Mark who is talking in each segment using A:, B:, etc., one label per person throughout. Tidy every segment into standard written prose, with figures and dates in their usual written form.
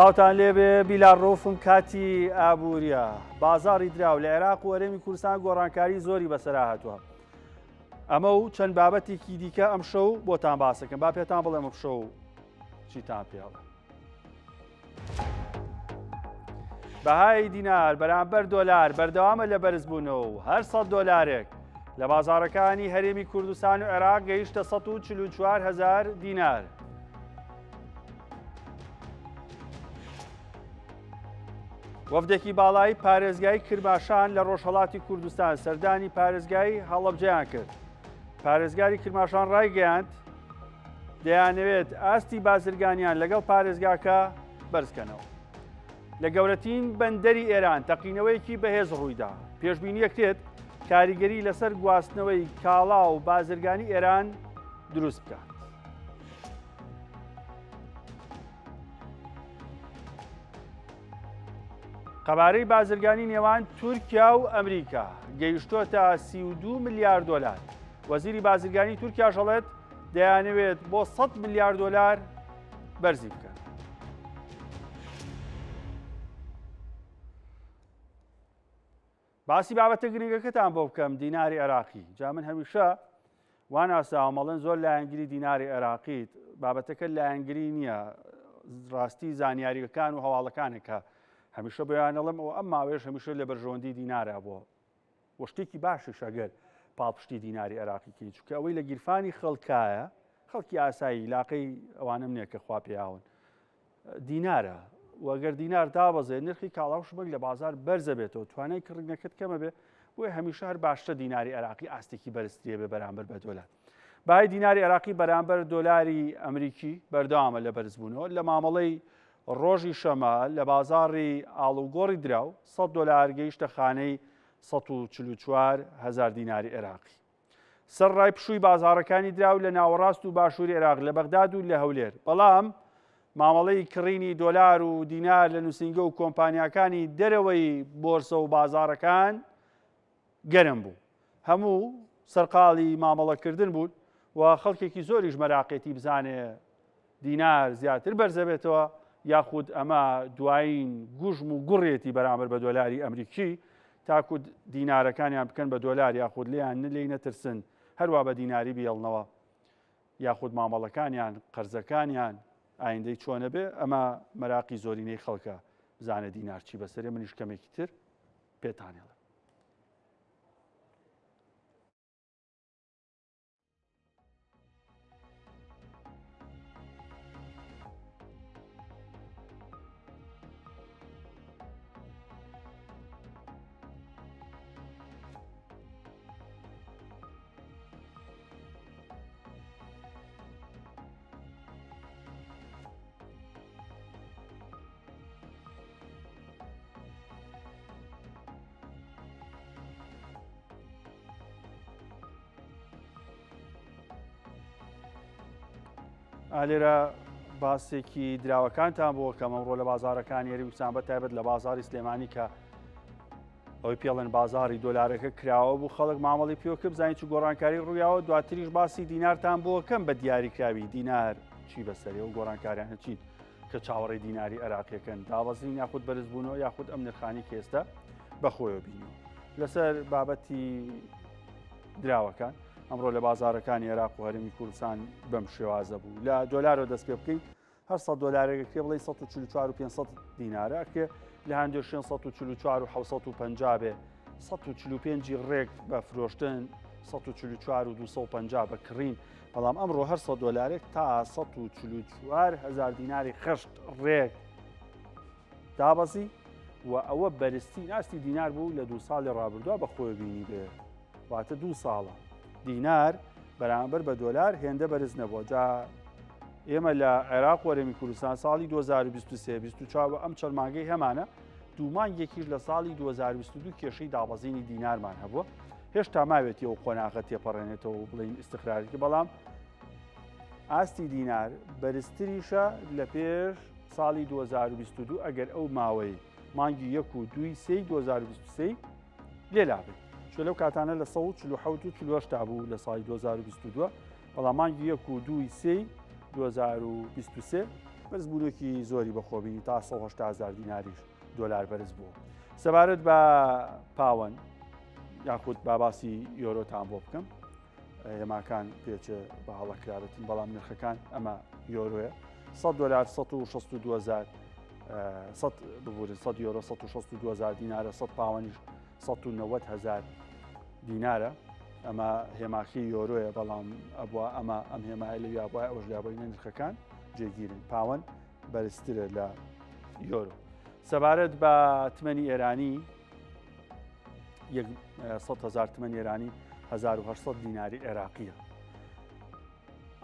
A: سڵاوتان لێبێ بیلار ڕۆفم کاتی ئابووریە بازاڕی دراو لە عێراق و هەرێمی کوردستان گۆڕانکاری زۆری بەسەرا هاتووە ئەمە و چەند بابەتێکی دیکە ئەم شەو بۆتان باسەکەم با پێتان بڵێم ئەم شەو چیتان پێڵە بەهای دینار بەرامبەر دۆلار بەردەوامە لە بەرزبوونەوە و هەر 100 دۆلارێک لە بازاڕەکانی هەرێمی کوردستان و عێراق گەیشتە 144 هزار دینار. وەفدێکی باڵای پارێزگای کرماشان لە ڕۆژهەڵاتی کوردستان سەردانی پارێزگای هەڵەبجەیان کرد. پارێزگاری کرماشان ڕایگەیاند دەیانەوێت ئاستی بازرگانیان لەگەڵ پارێزگاکە بەرزکەنەوە. لە گەورەترین بەندەری ئێران تەقینەوەیەکی بەهێز ڕوویدا. پێشبینیەکرێت کاریگەری لەسەر گواستنەوەی کاڵا و بازرگانی ئێران دروست بکات. قەبارەی بازرگانی نێوان تورکیا و ئەمریکا گەیشتۆتە 32 ملیار دۆلار. وەزیری بازرگانی تورکیاش ئەڵێت دەیانەوێت بۆ 100 ملیار دۆلار بەرزی بکەن. باسی بابەتە گرنگەکەتان بۆ بکەم دیناری عێراقی جا من هەمیشە وا ناساوم ئەڵێن زۆر لایەنگری دیناری عێراقیت بابەتەکە لایەنگری نییە ڕاستی زانیاریەکان و هەواڵەکانێکە هەمیشە بۆیان ئەڵێم ئەو ئەم ماوەیەش هەمیشە لە بەرژەوەندی دینارە بۆ وە شتێکی باشیش ئەگەر پاڵپشتی دیناری عێراقی کەی چونکە ئەوەی لە گیرفانی خەڵکایە خەڵکی ئاسایی لاقەی ئەوانم نییە کە خوا پێیاون دینارە و گەر دینار دابەزێ نرخی کاڵا و شمەک لە بازار بەرزە بێتەوە توانای کڕینەکەت کەمە بێ بۆیە هەمیشە هەر باشترە دیناری عێراقی ئاستێکی بەرزتریە بێ بەرامبەر بە دۆلار بای دیناری عێراقی بەرامبەر دۆلاری ئەمریکی بەردەوامە لە بەرزبوونەوە لە مامەڵەی ڕۆژی شەمە لە بازاڕی ئاڵوگۆڕی دراو 100 دۆلار گەیشتە خانەی 144 هزار دیناری عێراقی. سەرڕای پشووی بازاڕەکانی دراو لە ناوەڕاست و باشووری عێراق لە بەغداد و لە هەولێر، بەڵام مامەڵەی کڕینی دۆلار و دینار لە نووسینگە و کۆمپانیاکانی دەرەوەی بۆرسە و بازاڕەکان گەرم بوو. هەموو سەرقاڵی مامەڵەکردن بوون و خەڵکێکی زۆریش مەراقێتی بزانێ دینار زیاتر بەرزەبێتەوە یاخود ئەمە دوایین گوژم و گوڕێتی بەرامبەر بە دۆلاری ئەمریکی تاکو دینارەکانیان بکەن بە دۆلار یاخود لێیان لێی نەترسن هەروا بە دیناری بیڵنەوە یاخود مامەڵەکانیان قەرزەکانیان ئایندەی چۆنە بێ ئەمە مەراقی زۆرینەی خەڵکە بزانە دینار چی بەسەرێ منیش کەمێکی تر پێتانێڵم. ئالێرە باسێکی دراوەکانتان بۆ کەم ئەمڕۆ لە بازارەکانی هەرێمی کوردستان بە تایبەت لە بازاری سلێمانی کە ئەوەی پێڵێن بازاری دۆلارەکە کراوە بوو خەڵک مامەڵی پێوە کرد بزانین چ گۆڕانکاری ڕوویاوە دواتریش باسی دینارتان بۆ کەم بە دیاریکراوی دینار چی بەسەرێ و گۆڕانکاریانە چین کە چاوەڕێی دیناری عێراقیەکەن دابەزین یاخود بەرزبوونەوە یاخود ئەم نرخانی کە ئێستا بەخۆیەوە بینیوە لەسەر بابەتی دراوەکان ئەمڕۆ لە بازارەکانی عێراق و هەرێمی کوردستان بەم شێوازە بوو لە دۆلارەوە دەست پێ بکەین هەر 100 دۆلارێک کرێ بڵێ 144 و 500 دینارە کرێ لە هەندێک شوێن 144 و 750 بێ 145 ڕێک بە فرۆشتن 144 و 250 بە کڕین بەڵام ئەمڕۆ هەر 100 دۆلارێک تا 144 هزار دیناری خشت ڕێک دابەزی و ئەوە بەرزترین ئاستی دینار بوو لە دوو ساڵی ڕابردووە بە خۆی بینی بێ واتە دوو ساڵە دینار بەرامبەر بە دۆلار هێندە بەرز نەبووە جا ئێمە لە عێراق وەرەمی کوردستان ساڵی 2023 24 ئەم چەند مانگەی هەمانە دوو مانگێکیش لە ساڵی 2022 کێشەی دابەزینی دینارمان هەبووە هێشتا ماوێتی ئەو قۆناغە تێپەڕێنێتەوە و بڵین ئیسیقرارێکی بەڵام ئاستی دینار بەرزتریشە لە پێش ساڵی 2022 ئەگەر ئەو ماوەی مانگی یەک و دووی سێی 2023 لێ لابێت چۆ لەو کاتانە لە 1940 و 48 بوو لە ساڵی 2022 بەڵام مانگی یەک و دووی سێی 2023 بەرزبوونێکی زۆری بەخۆبینی تا 180 هزار دیناریش دۆلار بەرز بووە. سەبارەت بە پاوەن یاخود با باسی یۆرۆتان بۆ بکەم هێماکان پێچێ بە هەڵە کرابێتن بەڵام نرخەکان ئەمە یۆرۆیە 100 دلار 162000 100 ببورن 100 یۆرۆ 162000 دینارە 100 پاوەنیش 190 هزار دینارە ئەمە هێماکی یۆرۆیە بەڵام ئەبووە ئەمە ئەم هێمای لە یابووە ئەوش لابووینە نرخەکان جێگیرن پاوەن بەرزترە لە یۆرۆ. سەبارەت بە تمەنی ئێرانی 100 هزار تمەن ئێرانی 1800 دیناری عێراقیە.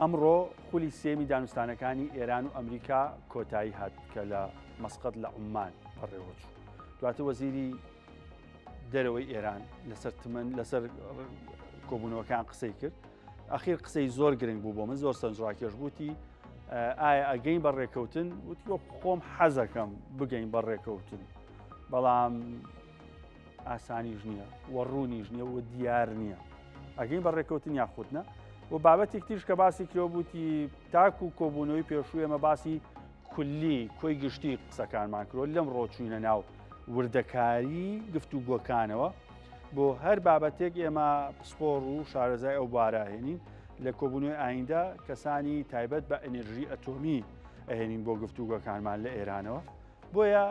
A: ئەمڕۆ خولی سێمی دانوستانەکانی ئێران و ئەمریکا کۆتایی هات کە لە مەسقەت لە عوممان بەڕێوەچوو. دواتر وەزیری دەرەوەی ئێران لەسەر تمەن لەسەر کۆبوونەوەکان قسەی کرد. ئەخیر قسەی زۆر گرنگ بوو بۆ من زۆر سەرنجڕاکێش بووتی ئایا ئەگەین بە ڕێکەوتن وتی وەک خۆم حەزەکەم بگەین بە ڕێکەوتن بەڵام ئاسانیش نییە و ڕوونیش نییە و دیار نییە ئەگەین بە ڕێکەوتن یاخودنە و بابەتێک تیش کە باسی کرۆ بووتی تاک و کۆبوونەوەی پێشوو ئێمە باسی کولی کۆی گشتی قسەکانمان کرۆ لەم ڕۆچوینە ناو وردەکاری گفتوگۆکانەوە بۆ هەر بابەتێک ئێمە پسپۆڕ و شارەزای ئەو بوارە هێنین لە کۆبوونەوەی ئایندە کەسانی تایبەت بە ئەنێرژی ئەتۆمی ئەهێنین بۆ گفتوگۆکانمان لە ئێرانەوە بۆیە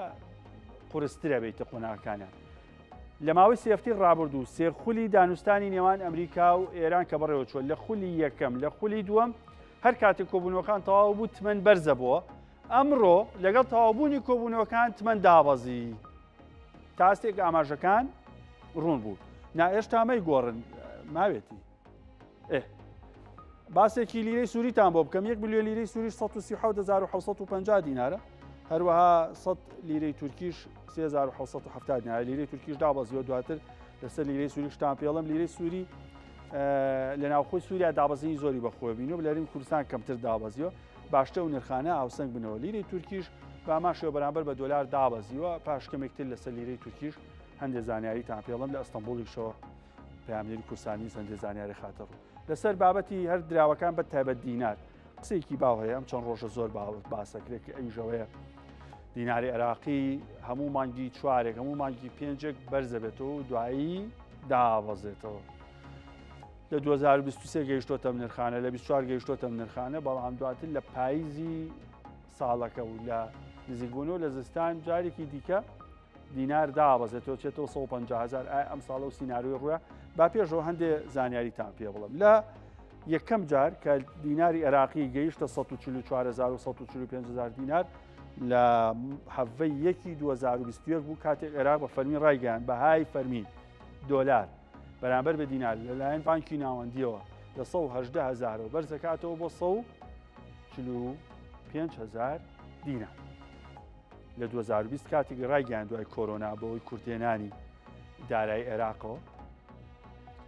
A: قورسترە بیتە قۆناغەکانیان. لە ماوەی سێفتی ڕابردوو سێ خولی دانوستانی نێوان ئەمریکا و ئێران کە بەڕێوە چوە لە خولی یەکەم لە خولی دووەم هەر کاتێک کۆبوونەوەکان تەواو بوو تمەن بەرزە بووە ئەمڕۆ لەگەڵ تەواوبوونی کۆبوونەوەکان تمەن دابەزی تا ئاستێک ئاماژەکان ڕوون بوو نا ئێشتا مەیگۆڕن ماوێتی ئێ باسێکی لیرەی سووریتان بۆ بکەم 1 ملیۆن لیرەی سووریش 1950 دینارە هەروەها 100 لیرەی تورکیش 3770 دینارە لیرەی تورکیش دابەزیوە دواتر لەسەر لیرەی سووریشتان پێڵم لیرەی سووری لە ناوخۆی سووریا دابەزینی زۆری بەخۆی بینی و لەریم کوردستان کەمتر دابەزیوە باشتر و نرخانە هاوسەنگ بنەوە لیرەی تورکیش بە هەمان شێوە بەرامبەر بە دۆلار دابەزیوە پاش کەمێکتر لەسەر لیرەی تورکیش هەندێک زانیاریتان پێڵم لە ئەستەنبوڵیشەوە پەیامنێری کوردستان نیوز هەندێک زانیاری خاتە ڕوو لەسەر بابەتی هەر دراوەکان بە تایبەت دینار قسەیەکی باو هەیە ئەم چەند ڕۆژە زۆر باوەت باسەکرێت کە ئەویشەوەیە دیناری عێراقی هەموو مانگی چوارێک هەموو مانگی پێنجێک بەرزەبێتەوە و دوایی دابەزێتەوە لە 2023 گەیشتۆتە نرخانە لە 24 گەیشتۆتە نرخانە بەڵام دواتر لە پاییزی ساڵەکە و لە نزیکبوونەوە لە زستان جارێکی دیکە دینار دابەزێتەوە چێتەوە 150 هزار ئایا ئەم ساڵە و سیناریۆی ڕووە با پێشەوە هەندێ زانیاریتان پێ بڵم لە یەکەم جار کە دیناری عێراقی گەیشتە 144145 هزار دینار لە حەڤەی یەکی 2021 بوو کاتێک عێراق بە فەرمی ڕایگەیان بەهای فەرمی دۆلار بەرامبەر بە دینار لەلایەن بانکی ناوەندیەوە لە 118 هزارەوە بەرزەکاتەوە بۆ 145 هزار دینار. لە 2020 کاتێک ڕایگەیان دوای کۆرۆنا بەوەی کورتێنانی دارای عێراقەوە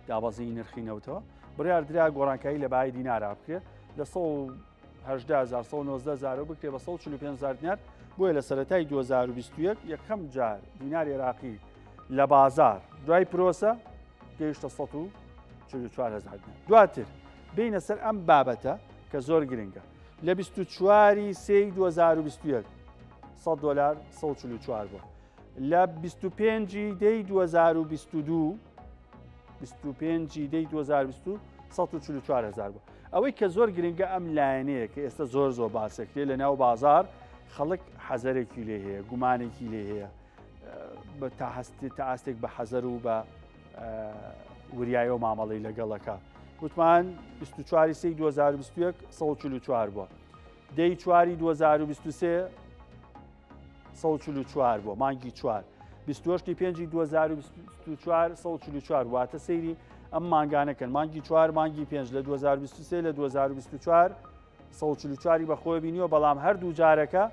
A: دابەزینی نرخی نەوتەوە بڕیار درا گۆڕانکاری لە بای دینارا بکرێت لە 1990 بکرێ بە 145 دینار بۆیە لە سەرەتای 2021 یەکەم جار دینار عێراقی لە بازار دوای پرۆسە گەیشتە 144 هزار دینار دواتر بینە سەر ئەم بابەتە کە زۆر گرنگە لە 24 سێی 2021 100 دلار 144 بووە لە 25 دەی 2022 25 دەی 2022 144 هزار بوو ئەوەی کە زۆر گرنگە ئەم لایەنەیە کە ئێستا زۆر زۆر باسەکرێ لە ناو بازار خەڵک حەزەرێکی لێ هەیە گومانێکی لێ هەیە تا هەستی تا ئاستێک بە حەزەر و بە وریایەوە مامەڵەی لەگەڵەکە وتمان 24 سی 2021 144 بووە دەی چواری 2023 144 بووە مانگی چوار 28 پێنجی 2024 144 واتە سەیری ئەم مانگانەکەن مانگی چوار مانگی پێنج لە 2023 لە 2024 144 ی بەخۆی بینیوە بەڵام هەردوو جارەکە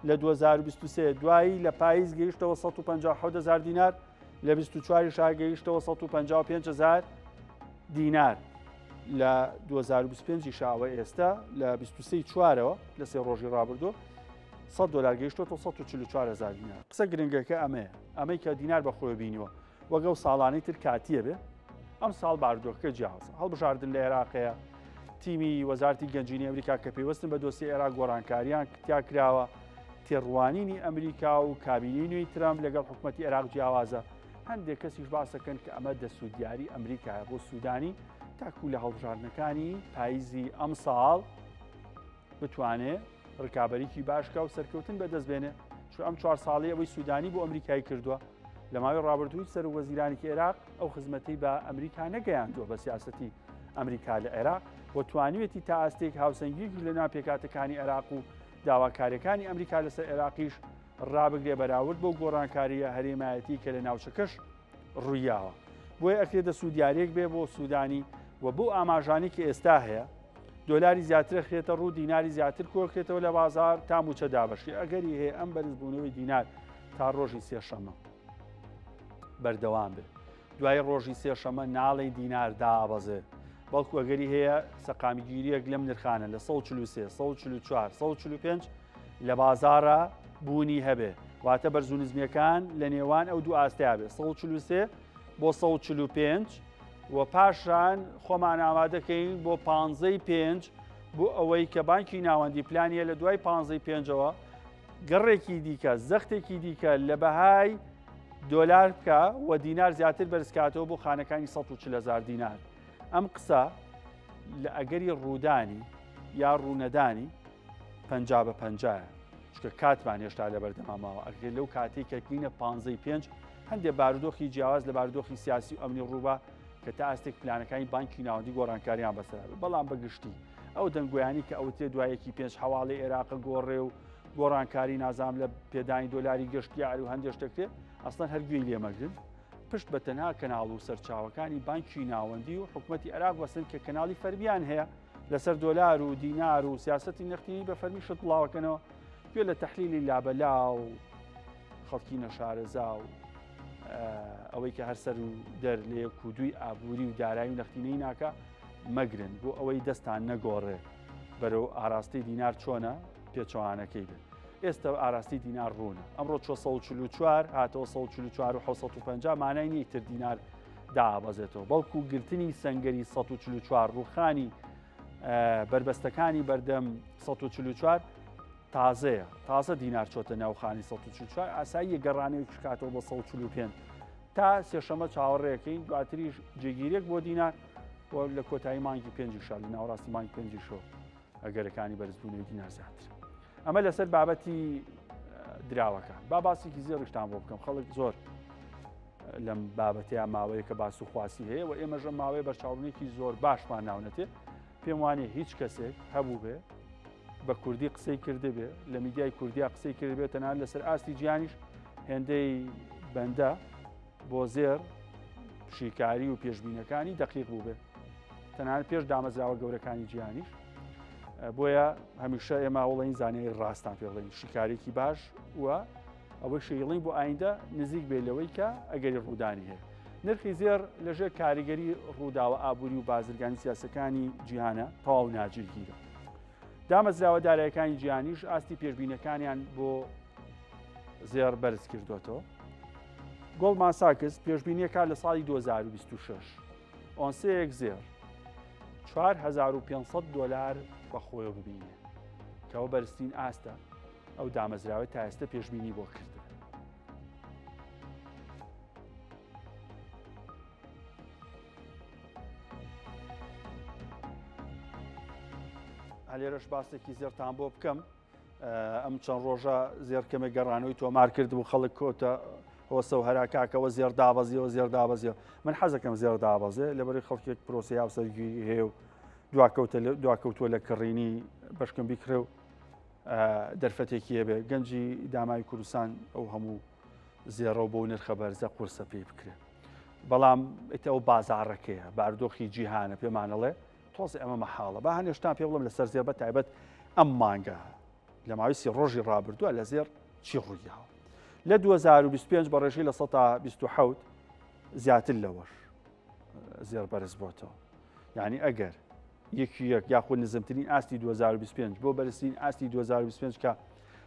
A: لە 2023 دوایی لە پاییز گەیشتەوە 157 هزار دینار لە 24 شا گەیشتەوە 155 هزار دینار لە 2025 شاوە ئێستا لە 23 چوارەوە لە سێ ڕۆژی ڕابردوو 100 دلار گەیشتۆتە 144 هزار دینار قسە گرنگەکە ئەمەیە ئەمەی کە دینار بەخۆی بینیوە وەک ئەو ساڵانەی تر کاتیە بێ ئەم ساڵ بارودۆخەکە جیاوازە هەڵبژاردن لە عێراقەیە. تیمی وەزارتی گەنجینی ئەمریکا کە پەیوەستن بە دۆسیەی عێراق گۆڕانکاریان تیا کراوە، تێڕوانینی ئەمریکا و کابینەی نوێی ترەمپ لەگەڵ حکومەتی عێراق جیاوازە، هەندێک کەسیش باسەکەن کە ئەمە دەسوودیاری ئەمریکایە بۆ سوودانی تاکو لە هەڵبژاردنەکانی پاییزی ئەمساڵ بتوانێ ڕکابەریی باش بکا و سەرکەوتن بەدەست بێنێ، چون ئەم چوار ساڵەی ئەوەی سوودانی بۆ ئەمریکای کردووە لە ماوەی ڕابردوو هیچ سەرۆک وەزیرانێکی عێراق ئەو خزمەتەی بە ئەمریکا نەگەیاندووە بە سیاسەتی ئەمریکا لە عێراق و توانیوێتی تا ئاستێک هاوسەنگییەکیش لە ناو پێکهاتەکانی عێراق و داواکارییەکانی ئەمریکا لەسەر عێراقیش ڕابگرێ بەراورد بەو گۆڕانکارییە هەرێمایەتی کە لە ناوچەکەش ڕوویاوە. بۆیە ئەکرێ دەسوودیاریەک بێ بۆ سوودانی و بەو ئاماژانەی کە ئێستا هەیە دۆلاری زیاتر خرێتە ڕوو دیناری زیاتر کۆکرێتەوە لە بازار تا موچە دابەشی ئەگەری هەیە ئەم بەرزبوونەوەی دینار تا ڕۆژی سێشەمە بەردەوام بێ دوای ڕۆژی سێشەمە ناڵێ دینار دابەزێ بەڵکو ئەگەری هەیە سەقامگیریەک لەم نرخانە لە 143 144 145 لە بازاڕا بوونی هەبێ واتە بەرز و نزمیەکان لە نێوان ئەو دوو ئاستەیا بێ 143 بۆ 145 و پاشان خۆمان ئامادەکەین بۆ پانزەی پێنج بۆ ئەوەی کە بانکی ناوەندی پلانیە لە دوای پانزەی پێنجەوە گەڕێکی دیکە زەختێکی دیکە لە بەهای دۆلار بکە و دینار زیاتر بەرزکاتەوە بۆ خانەکانی 140 هزار دینار ئەم قسە لە ئەگەری ڕوودانی یا ڕوونەدانی 50 بە پەنجایە چونکە کاتمان هێشتا لەبەردەما ماوە ئەگەر لەو کاتەی کە گەینە پانزەی پێنج هەندێک بارودۆخی جیاواز لە بارودۆخی سیاسی و ئەمنی ڕووبا کە تا ئاستێک پلانەکانی بانکی ناوەندی گۆڕانکاریان بەسەرا بێت بەڵام بەگشتی ئەو دەنگۆیانی کە ئەوترێ دوایەکی پێنج حەواڵی عێراقە گۆڕێ و گۆڕانکاری نازام لە پێدانی دۆلاری گەشتیار و هەندێک شتێک ئەسڵەن هەر گوێی لێمەگرن پشت بە تەنها کەناڵ و سەرچاوەکانی بانکی ناوەندی و حکومەتی عێراق بەسن کە کەناڵی فەرمیان هەیە لەسەر دۆلار و دینار و سیاسەتی نەختینی بە فەرمی شت بڵاوەکەنەوە گوێ لە تەحلیلی لابەلا و خەڵکی نەشارەزا و ئەوەی کە هەر سەر و دەر لە یەک و دووی ئابووری و دارایی و نەختینەی ناکە مەگرن بۆ ئەوەی دەستان نەگۆڕێ بەرەو ئاراستەی دینار چۆنە پێچەوانەکەی بێت ئێستا ئاراستی دینار ڕوونە ئەمڕۆ 444 هاتەوە 144 و 750 مانای نییە تر دینار دابەزێتەوە، بەڵکو گرتنی سەنگەری 144 ڕووخانی بەربەستەکانی بەردەم 144 تازەیە تازە دینار چۆتە ناوخانی 144 ئاساییە گەڕانەوەی شکاتەوە بۆ 145 تا سێشەمە چاوەڕێەکەین دواتریش جێگیرێک بۆ دینار و لە کۆتایی مانگی پێنجی شار لە ناوەڕاستی مانگی پێنجی شۆ ئەگەرەکانی بەرزبوونەوەی دینار زیاتر ئەمە لەسەر بابەتی دراوەکان با باسێکی زێڕیشتان بۆ بکەم خەڵک زۆر لەم بابەتەیە ماوەیەکە باس و خواسی هەیە و ئێمەژە ماوەیە بەرچاوڕونێکی زۆر باشمان ناونەتێ پێم وانێ هیچ کەسێک هەبوو بێ بە کوردی قسەی کردبێ لە میدیای کوردیا قسەی کردبێت تەنان لەسەر ئاستی جیانیش هێندەی بەندە بۆ زێر شیکاری و پێشبینەکانی دەقیق بوو بێت تەنانەت پێش دامەزراوە گەورەکانی جیهانیش بۆیە هەمیشە ئێمە هەوڵین زانیاری ڕاستان پێ بڵێین شیکارێکی باش و ئەوەی شەیڵین بۆ ئایندە نزیک بێ لەوەی کە ئەگەری ڕوودانی هەیە نرخی زێڕ لەژێر کاریگەری ڕووداوە ئابووری و بازرگانی سیاسەکانی جیهانە تەواو ناجێگیرە دامەزراوە دارایەکانی جیهانیش ئاستی پێشبینەکانیان بۆ زێڕ بەرز کردوێتەوە گۆڵمان ساکس پێشبینیەکە لە ساڵی 2026 ئۆنسەیەک زێڕ 4500 دۆلار بەخۆیەوە ببینێ کەەوە بەرزترین ئاستە ئەو دامەزراوەی تا ئێستا پێشبینی بۆ کردن. هەلێرەش باسێکی زێرتان بۆ بکەم ئەم چەند ڕۆژە زێر کەمێک گەڕانەوەی تۆمار کرد و خەڵک کۆتە هۆسە و هەرا کاکەوە زێر دابەزیەوە زێر دابەزیەوە من حەزەکەم زێر دابەزێ لەبەری خەڵکێک پرۆسی هاوسەرگیری هەیە و دواکەوتە دواکەوتووە لە کڕینی بەشکم بیکڕێ و دەرفەتێکی هەبێ گەنجی داماوی کوردستان ئەو هەموو زێڕە و بۆ نرخە بەرزە قورسە پێی بکرێ بەڵام ئیتە ئەو بازاڕەکەیە باردۆخی جیهانە پێمانەڵێ تۆزێ ئەمە مەحاڵە با هەنێ شتان پێ بڵێم لەسەر زێڕ بە تایبەت ئەم مانگە لە ماوەی سی ڕۆژی ڕابردووە لە زێڕ چی ڕوویاوە لە 2025 بە ڕێژەی لە 127 زیاتر لەوەش زێڕ بەرز بۆتەوە یعنی ئەگەر یەکی یەک یاخود نزمترین ئاستی 2025 بۆ بەرزترین ئاستی 2025 کە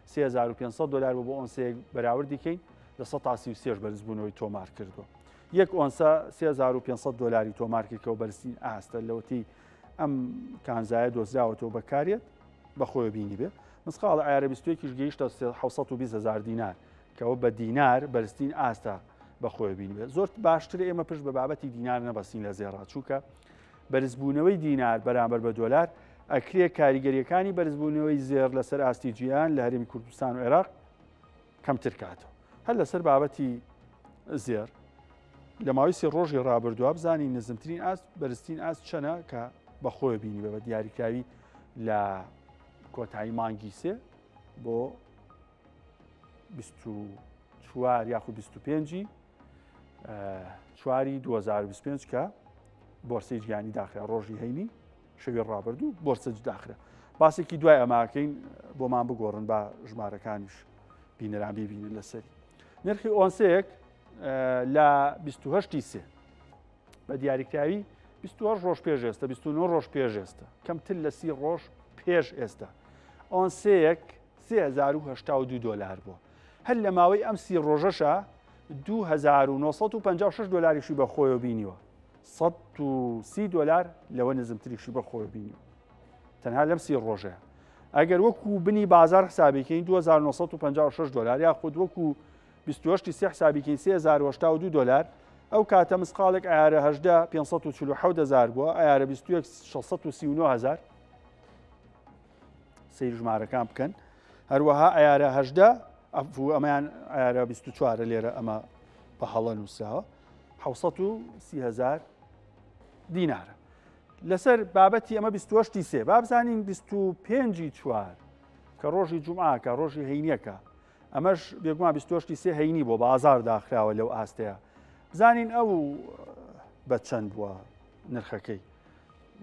A: 3500 دلار بۆ ئۆنسەیەک بەراوردی کەین لە 133 بەرزبوونەوەی تۆمار کردووە یەک ئۆنسە 3500 دۆلاری تۆمار کرد کە بەرزترین ئاستە لەوەتی ئەم کانزایە دۆزراوەتەوە بەکارێت بەخۆی بینی بێ مسقاڵە عیارە 21یش گەیشتە 620 هزار دینار کەەوە بە دینار بەرزترین ئاستە بەخۆی بینی بێ زۆر باشتر ئێمە پشت بە بابەتی دینار نەبەستین لە زێڕا چووکە بەرزبوونەوەی دینار بەرامبەر بە دۆلار ئەکرێ کاریگەریەکانی بەرزبوونەوەی زێڕ لەسەر ئاستی جیهان لە هەرێمی کوردستان و عێراق کەمتر کاتەوە هەر لەسەر بابەتی زێر لە ماوەی سێ ڕۆژی ڕابردووە بزانین نزمترین ئاست بەرزترین ئاست چەنە کە بەخۆی بینی بە بە دیاریکراوی لە کۆتایی مانگی سێ بۆ 24 یاخود 25 چواری 2025 کە بۆرسەی جیهانی داخرا ڕۆژی هەینی شەوی ڕابردوو بۆرسە داخرا باسێکی دوای ئەماکەین بۆمان بگۆڕن با ژمارەکانیش بینەران بیبینن لەسەری نرخی ئۆنسەیەک لە 28 سێ بە دیاریکراوی 28 ڕۆژ پێش ئێستا 29 ڕۆژ پێش ئێستا کەمتر لە سی ڕۆژ پێش ئێستا ئۆنسەیەک 3082 دلار بووە هەر لە ماوەی ئەم سی ڕۆژەشە 2956 دلاریشی بە خۆیەوە بینیوە 130 دلار لەوە نزمتریشی بە خۆیەوە بینیوە تەنها لەم سی ڕۆژەیە ئەگەر وەکو بنی بازار حسابیکەین 2956 دلار یاخود وەکو 28 سێ حسابیکەین 3082 دلار ئەو کاتە مسقاڵێک ئارە 18 547 هزار بووە ئارە 21 639 هزار سیر ژمارەکان بکەن هەروەها ئارە 18 ئەفو ئەمەیان ئارە 24 لێرە ئەمە بە هەڵە نووسراوە 630 هزار دینارە لەسەر بابەتی ئەمە 28 ی سێ با بزانین 25 ی چوار کە ڕۆژی جومعاکە ڕۆژی هەینیەکە ئەمەش بێگومان 28 ی سێ هەینی بۆ بازار داخراوە لەو ئاستەیە بزانین ئەو بە چەند بووە نرخەکەی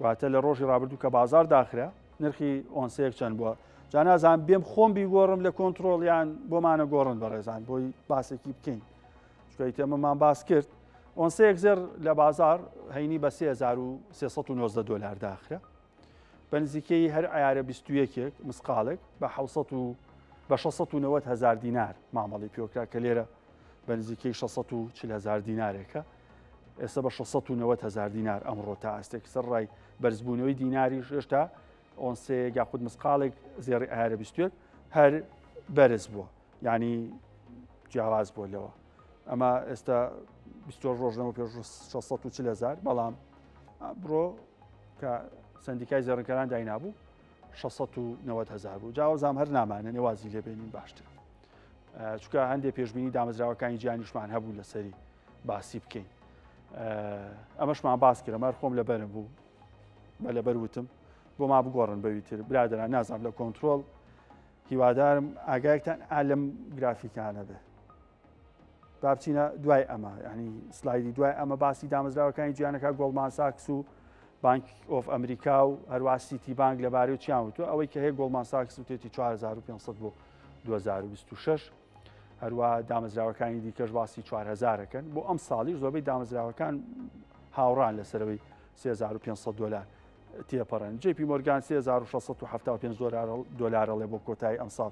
A: واتە لە ڕۆژی ڕابردوو کە بازار داخرا نرخی ئۆنسەیەک چەند بووە جانازان بێم خۆم بیگۆڕم لە کۆنتترۆلیان بۆمانە گۆڕن بەڕێزان بۆی باسێکی بکەین چونکە ئەمەمان باس کرد ئۆنسەیەک زێڕ لە بازار هەینی بە 3319 دلار داخرا بە نزیکەی هەر عیارە 21 مسقالێک بە 600 و بە 690 هزار دینار مامەڵی پێوکرا کە لێرە بە نزیکەی 640 هزار دینارێکە ئێستا بە 690 هزار دینار ئەمڕۆ تا ئاستێک سەر ڕای بەرزبوونەوەی دیناریش هێشتا ئۆنسەیەک یاخود مسقالێک زێڕی عیارە 21 هەر بەرز بووە یعنی جیاواز بووە لەوە ئەمە ئێستا 20 ڕۆژنەوە پێش 640 هزار بەڵام بڕۆ کە سندیکای زێڕنکەران داینابوو 690 هزار بوو جاوەزام هەر نامانە نێوازی لێبێنین باشتر چکە هەندێک پێشببینی دامەزراوەکانی جیانیشمان هەبوو لەسەری باسی بکەین ئەمەشمان باس کرد مەر خۆم لەبەرم بوو بە لەبەر وتم بۆ ما بگۆڕن بەوی تر برادران نازانم لە کۆنتترۆل هیوادارم ئاگایەکتان ئا لەم گرافیکانە بێ با بچینە دوای ئەمە ینی سلایدی دوای ئەمە باسی دامەزراوەکانی جیانەکە گۆڵمان ساکس و بانک ئۆف ئەمریکا و هەروە سیتی بانک لەبارەی چیان وتوە ئەوەی کە هەیە گۆڵمان ساکس وتێتی 4500 بۆ 2026 هەروە دامەزراوەکانی دیکەش باسی 4000ەکەن بۆ ئەم ساڵی زۆربەی دامەزراوەکان هاوڕان لەسەرەوەی 3500 دلار تێپەڕێن. جەی پی مۆرگان 3675 دۆلارەڵێ بۆ کۆتایی ئەمساڵ،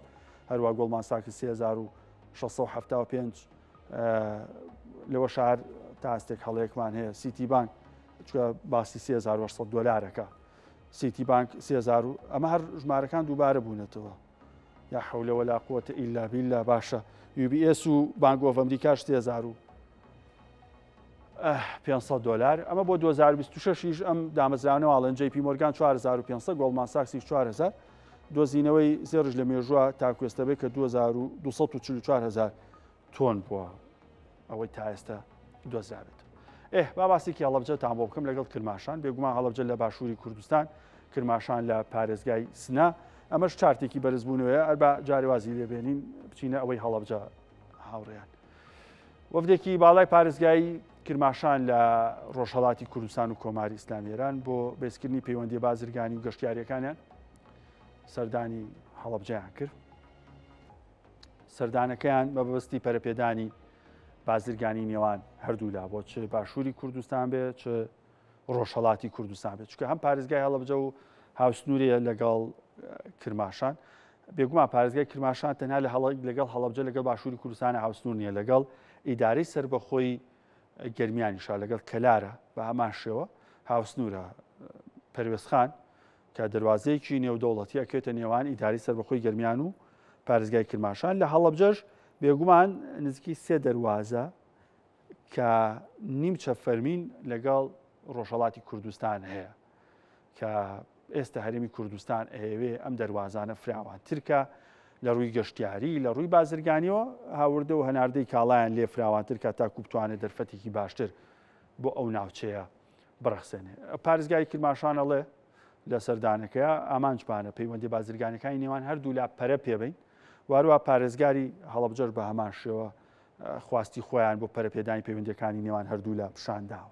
A: هەروە گۆڵمان ساکس 3675 لەوە شار تا ئاستێک هەڵەیەکمان هەیە سیتی بانک چکە باسی 3800 دۆلارەکە سیتی بانک 3000 ئەمە هەر ژمارەکان دووبارە بوونەتەوە یا حولە ولا قوة إلا بالله باشە UBS و بانک ئۆف ئەمریکاش 3000 500 دۆلار ئەمە بۆ 2026 یش ئەم دامەزراوانە ئەڵێن جەی پی مۆرگان 4500 گۆڵمان ساکسیش 4000 دۆزینەوەی زێڕش لە مێژووە تاکو ئێستا بێت کە 2244 هزار تۆن بووە ئەوەی تا ئێستا دۆزرابێت. ئێ با باسێکی هەڵەبجەتان بۆ بکەم لەگەڵ کرماشان بێگومان هەڵەبجە لە باشووری کوردستان کرماشان لە پارێزگای سنە ئەمەش چارتێکی بەرزبوونەوەیە ئەربا جارێوازی لێبێنین بچینە ئەوەی هەڵەبجە هاوڕێیان. وەفدێکی باڵای پارێزگای کرماشان لە ڕۆژهەڵاتی کوردستان و کۆماری ئیسلامی ئێران بۆ بەهێزکردنی پەیوەندیە بازرگانی و گەشتیاریەکانیان سەردانی هەڵەبجەیان کرد. سەردانەکەیان بە بەبەستی پەرەپێدانی بازرگانی نێوان هەردوولا بۆ چ باشووری کوردستان بێ چ ڕۆژهەڵاتی کوردستان بێت چونکە هەم پارێزگای هەڵەبجە و هاوسنوورەیە لەگەڵ کرماشان بێگومان پارێزگای کرماشان تەنها لە هەڵ لەگەڵ هەڵەبجە لەگەڵ باشووری کوردستانە هاوسنوور نییە لەگەڵ ئیدارەی سەربەخۆی گەرمیانیشا لەگەڵ کەلارە بە هەمان شێوە هاوسنوورە. پەروێزخان کە دەروازەیەکی نێودەوڵەتی ئەکەوێتە نێوان ئیداری سەربەخۆی گەرمیان و پارێزگای کرماشان. لە هەڵەبجەش بێگومان نزیکەی سێ دەروازە کە نیمچە فەرمین لەگەڵ ڕۆژهەڵاتی کوردستان هەیە کە ئێستا هەرێمی کوردستان ئەیەوێ ئەم دەروازانە فراوانترکە لە ڕووی گەشتیاری لە ڕووی بازرگانیەوە هاوردە و هەناردەی کاڵایان لێ فراوانترکە تاکو بتوانێت دەرفەتێکی باشتر بۆ ئەو ناوچەیە بڕەخسێنێ. پارێزگاری کرماشان ئەڵێ لە سەردانەکەیا ئامانجمانە پەیوەندی بازرگانەکانی نێوان هەردوولا پەرە پێبین واروا پارێزگاری هەڵەبجەش بە هەمان شێوە خواستی خۆیان بۆ پەرەپێدانی پەیوەندیەکانی نێوان هەردوولا پیشانداوە.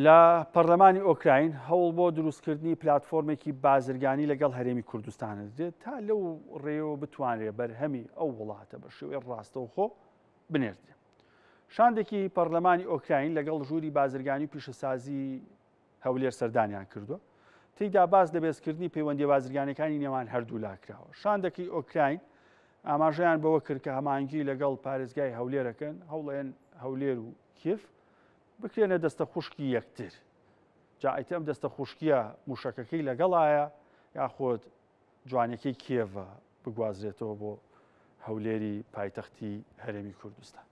A: لە پەرلەمانی ئۆکراین هەوڵ بۆ دروستکردنی پلتفۆرمێکی بازرگانی لەگەڵ هەرێمی کوردستان دەدرێت تا لەو ڕێەوە بتوانرێت بەرهەمی ئەو وڵاتە بە شێوەی ڕاستەوخۆ بنێردرێت. شاندێکی پەرلەمانی ئۆکراین لەگەڵ ژووری بازرگانی و پیشەسازی هەولێر سەردانیان کردووە تێیدا باس لە بێزکردنی پەیوەندیە بازرگانەکانی نێوان هەردوولا کراوە. شاندەکەی ئۆکراین ئاماژەیان بەوە کرد کە هەماهەنگی لەگەڵ پارێزگای هەولێرەکەن، هەوڵێن هەولێر و کیێڤ بکرێنە دەستە خوشکی یەکتر. جا ئیتر ئەم دەستە خوشکیە موشەکەکەی لەگەڵایە یاخود جوانەکەی کیێڤە بگوازرێتەوە بۆ هەولێری پایتەختی هەرێمی کوردستان.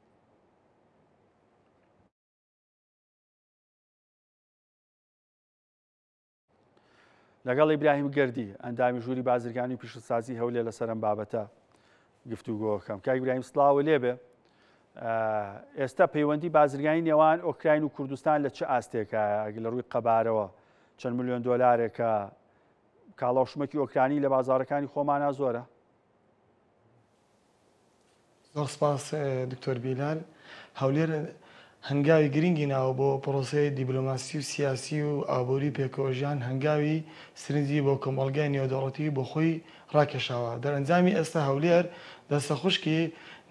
A: لەگەڵ ئیبراهیم گەردی ئەندامی ژووری بازرگانی و پیشەسازی هەولێر لەسەر ئەم بابەتە گفتوگۆکەم. کاک ئیبراهیم سڵاو لێبێ. ئێستا پەیوەندی بازرگانی نێوان ئۆکراین و کوردستان لە چ ئاستێکە لە ڕووی قەبارەوە چەند ملیۆن دۆلارێکە کاڵا و شمەکی ئۆکرانی لە بازارەکانی خۆمانە زۆرە؟
B: زۆر سپاس دکتۆر بیلال. هەولێر هەنگاوی گرنگی ناوە بۆ پرۆسەی دیبلۆماسی و سیاسی و ئابووری پێکەوەژیان هەنگاوی سرنجی بۆ کۆمەڵگای نێودەوڵەتی بۆ خۆی ڕاکێشاوە. دەرئەنجامی ئێستا هەولێر دەستەخوشکی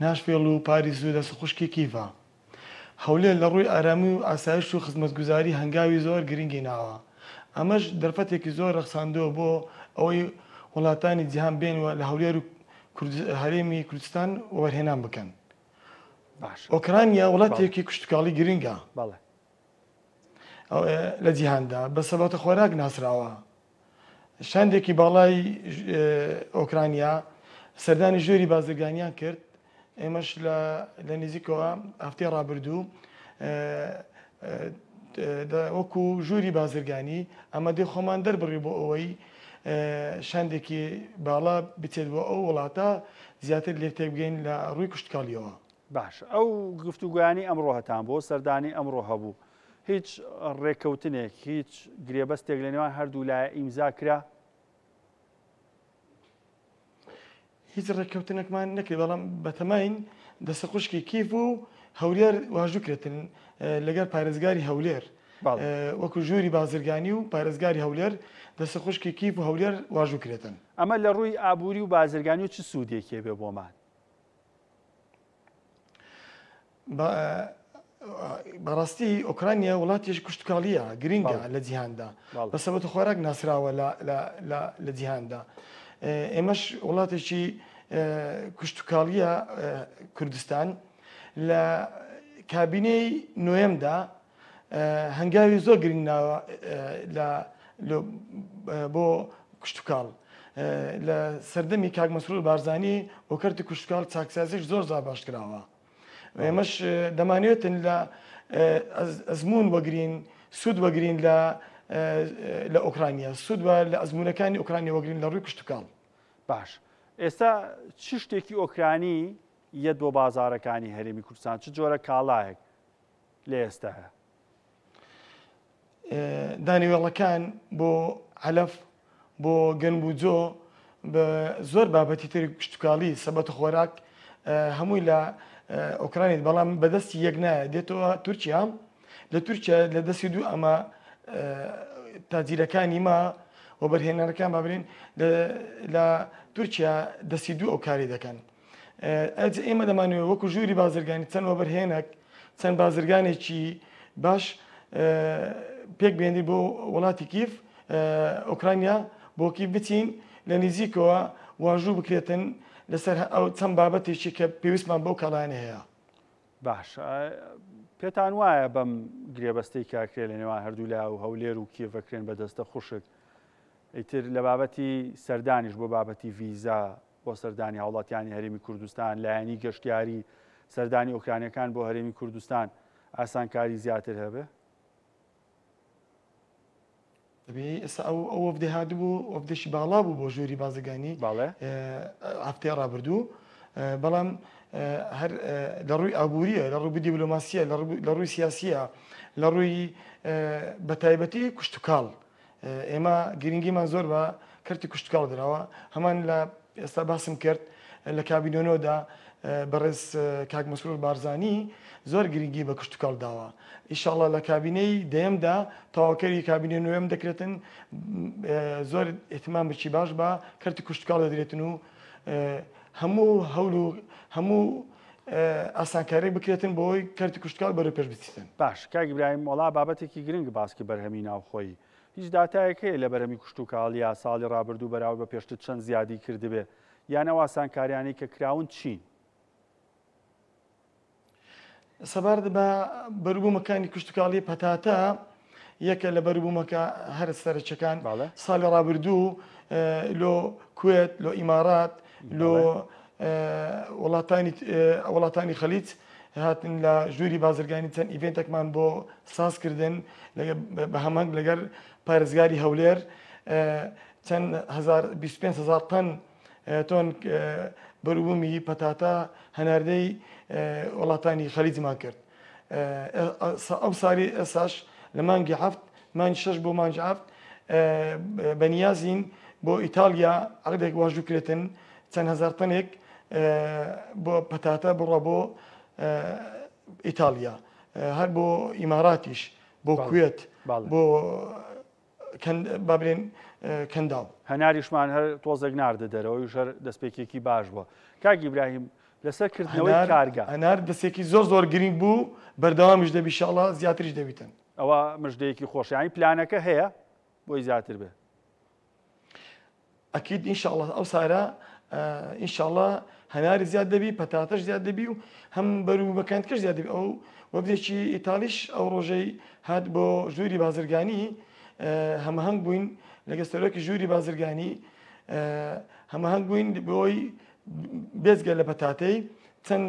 B: ناشڤیڵ و پاریس و دەستەخوشکی کیڤە. هەولێر لە ڕووی ئارامی و ئاسایش و خزمەتگوزاری هەنگاوی زۆر گرنگی ناوە، ئەمەش دەرفەتێکی زۆر ڕەخساندووە بۆ ئەوەی وڵاتانی جیهان بێن و لە هەولێر و هەرێمی کوردستان وەبەرهێنان بکەن. ئۆکرانیا وڵاتێکی کشتوکاڵی گرنگە لە جیهاندا، بە سەبەتە خۆراک ناسراوە. شاندێکی باڵای ئۆکرانیا سەردانی ژووری بازرگانیان کرد، ئێمەش لە نزیکەوە هەفتەی ڕابردوو وەکو ژووری بازرگانی ئامادەی خۆمان دەربڕی بۆ ئەوەی شاندێکی باڵا بچێت بۆ ئەو وڵاتە زیاتر لێک تێبگەین لە ڕووی کشتکاڵیەوە.
A: باش ئەو گفتوگۆیانی ئەمڕۆ هەتان بۆ سەردانی ئەمڕۆ هەبوو هیچ ڕێککەوتنێک هیچ گرێبەستێک لە نێوان هەردوو لایە ئیمزا کرا؟
B: هیچ ڕێککەوتنێکمان نەکرد، بەڵام بەتەماین دەستەخوشکی کیف و هەولێر واژوو کرێتن لەگەڵ پارێزگاری هەولێر وەکو ژووری بازرگانی و پارێزگاری هەولێر دەستەخوشکی کیف و هەولێر واژوو کرێتن.
A: ئەمە لە ڕووی ئابووری و بازرگانی و چ سوودێکی بێ بۆمان؟
B: بەڕاستی ئۆکرانیا وڵاتێکی کشتتوکاڵیە گرنگە لە جیهاندا بە سەبەت خۆراک ناسراوە لە جیهاندا ئێمەش وڵاتێکی کشتتوکاڵیە کوردستان لە کابینەی نوێمدا هەنگاوی زۆر گرنگ ناوە لە بۆ کشتتوکاڵ لە سەردەمی کاک مەسرور بارزانی بۆ کەرتی کشتتوکاڵ چاکسازیش زۆر زۆر باش کراوە ئێمەش دەمانوێتن لە ئەزمون وەگرین سوود وەگرین لە لە ئۆکرانیا سوود لە ئەزمونەکانی ئۆکرانیا وەگرین لە ڕووی کشتتوکاڵ
A: باش ئێستا چ شتێکی ئۆکرانی یەت بۆ بازارەکانی هەرێمی کوردستان چ جۆرە کاڵایەک لە ئێستایا؟
B: دانەوێڵەکان بۆ عەلەف، بۆ گەنم و جۆ، بە زۆر بابەتی تری کشتوکاڵی، سەبەتە خۆراک هەمووی لە ئۆکرانیت بەڵام بەدەستی یەک نایە دێتەوە تورکیا لە تورکیا لە دەستی دوو ئەمە تاجیرەکانی ما وەبەرهێنەرەکان با بڵێین لە تورکیا دەستی دوو ئەو کاری دەکەن. ئەج ئێمە دەمانەوێت وەکو ژووری بازرگانی چەند وەبەرهێنەک چەند بازرگانێکی باش پێک بێنی بۆ وڵاتی کیف ئۆکرانیا بۆ کیف بچین لە نزیکەوە واژوو بکرێتن. لەسەر ئەو چەند بابەتێکی کە پێویستمان بەو کاڵایانە هەیە.
A: باشە پێتان وایە بەم گرێبەستەی کە ئەکرێ لە نێوان هەردوولا و هەولێر و کیێڤ ئەکرێن بە دەستە خوشک ئیتر لە بابەتی سەردانیش بۆ بابەتی ڤیزا بۆ سەردانی هاوڵاتیانی هەرێمی کوردستان لایەنی گەشتیاری سەردانی ئۆکرانیەکان بۆ هەرێمی کوردستان ئاسانکاری زیاتر هەبێ؟
B: دەبێ ئێستا ئەو ئەو وەفدی هاتبوو وەفدێکی باڵا بوو بۆ ژووری بازرگانی
A: بەڵێ.
B: هەفتەی ڕابردوو بەڵام هەر لە ڕووی ئابووریە لە ڕووی دیبلۆماسیە لە ڕووی سیاسیە لە ڕووی بە تایبەتی کشتتوکاڵ ئێمە گرنگیمان زۆر بە کەرتی کشتتوکاڵ دراوە هەمان لە ئێستا باسم کرد لە کابینۆنۆدا بەڕێز کاک مەسرور بارزانی زۆر گرنگی بە کشتوکاڵ داوە ئیشاڵا لە کابینەی دەیەمدا تەواوکەری کابینەی نوێم دەکرێتن زۆر اهتمام بچی باش بە کەرتی کشتوکاڵ دەدرێتن و هەموو هەول و هەموو ئاسانکاری بکرێتن بۆی کەرتی کشتوکاڵ بەرەو پێش بچیتن.
A: باش کاک ئیبراهیم وەڵا بابەتێکی گرنگ باسکی بەرهەمی ناوخۆیی هیچ داتایەک هەیە لە بەرهەمی کشتوکاڵ یا ساڵی ڕابردوو بەراورد بە پێشتر چەند زیادی کردبێ یان ئەو ئاسانکاریانەی کە کراون چین؟
B: سەبارەت بە بەروبوومەکانی کشتوکاڵی پەتاتە یەکە لە بەروبوومەکە هەرە سەرەکیەکان ساڵی ڕابردوو لۆ کوێت لۆ ئیمارات لۆ وڵاتانی وڵاتانی خەلیج هاتن لە ژووری بازرگانی چەند ئیڤێنتێکمان بۆ ساز کردن بە هەمانگ لەگەر پارێزگاری هەولێر چەند 25 هزار تەن تۆن بەروبوومی پەتاتە هەناردەی وڵاتانی خەلیجمان کرد ئەو ساری ئێساش لە مانگی هەفت مانگی شەش بۆ مانگی هەفت بەنیازین بۆ ئیتاڵیا عەقدێک واژوو کرێتن چەند هەزار تەنێک بۆ پەتاتە بڕە بۆ ئیتاڵیا هەر بۆ ئیماراتیش بۆ کوێت بۆ با بلێن کەنداو.
A: هەناریشمان هەر تۆزێک ناردە دەرەوە ئەویش هەر دەستپێکێکی باش بووە. کاک ئیبراهیم لەسەر کردنەوەی کارگە.
B: هەنار دەستێکی زۆر زۆر گرنگ بوو بەردەوامیش دەبی شاڵا زیاتریش دەبیتن.
A: ئەوە مژدەیەکی خۆشە یانی پلانەکە هەیە بۆی زیاتر بێ.
B: ئەکید ان شاء اللە ئەو سارە ان شاء اللە هەناری زیاد دەبی پەتاتەش زیاد دەبی و هەم بەروبەکانتکەش زیاد دەبی ئەو وەفدێکی ئیتالیش ئەو ڕۆژەی هات بۆ ژووری بازرگانی هەمەهەنگ بووین لەگە سەرۆکی ژووری بازرگانی هەمەهەنگ بووین بۆی بێزگە لە پەتاتەی چەند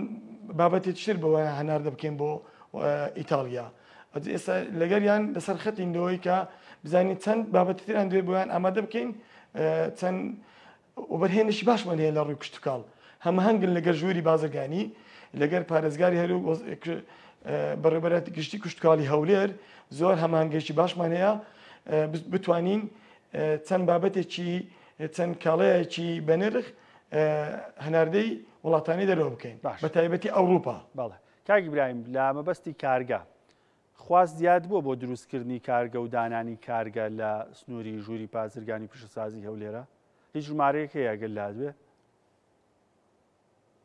B: بابەتێکی تر بۆ هەناردە بکەین بۆ ئیتاڵیا ئێستا لەگەریان لەسەر خەتین لەوەی کە بزانین چەند بابەتی تریان دوێ بۆیان ئامادە بکەین چەند وەبەرهێنێکی باشمان هەیە لە ڕووی کشتتوکاڵ هەمەهەنگن لەگەر ژووری بازرگانی لەگەر پارێزگاری هەرو بەڕێوەبەرایەتی گشتی کشتتوکاڵی هەولێر زۆر هەماهەنگێکی باشمان هەیە بتوانین چەند بابەتێکی چەند کاڵایەکی بەنرخ هەناردەی وڵاتانی دەرەوە بکەین
A: باش.
B: بە تایبەتی ئەوروپا.
A: بەڵێ کاک ئیبراهیم لە مەبەستی کارگە خواست زیاد بووە بۆ دروستکردنی کارگە و دانانی کارگە لە سنووری ژووری بازرگانی پیشەسازی هەولێرە هیچ ژمارەیەک هەیە ئەگەر لات بێ؟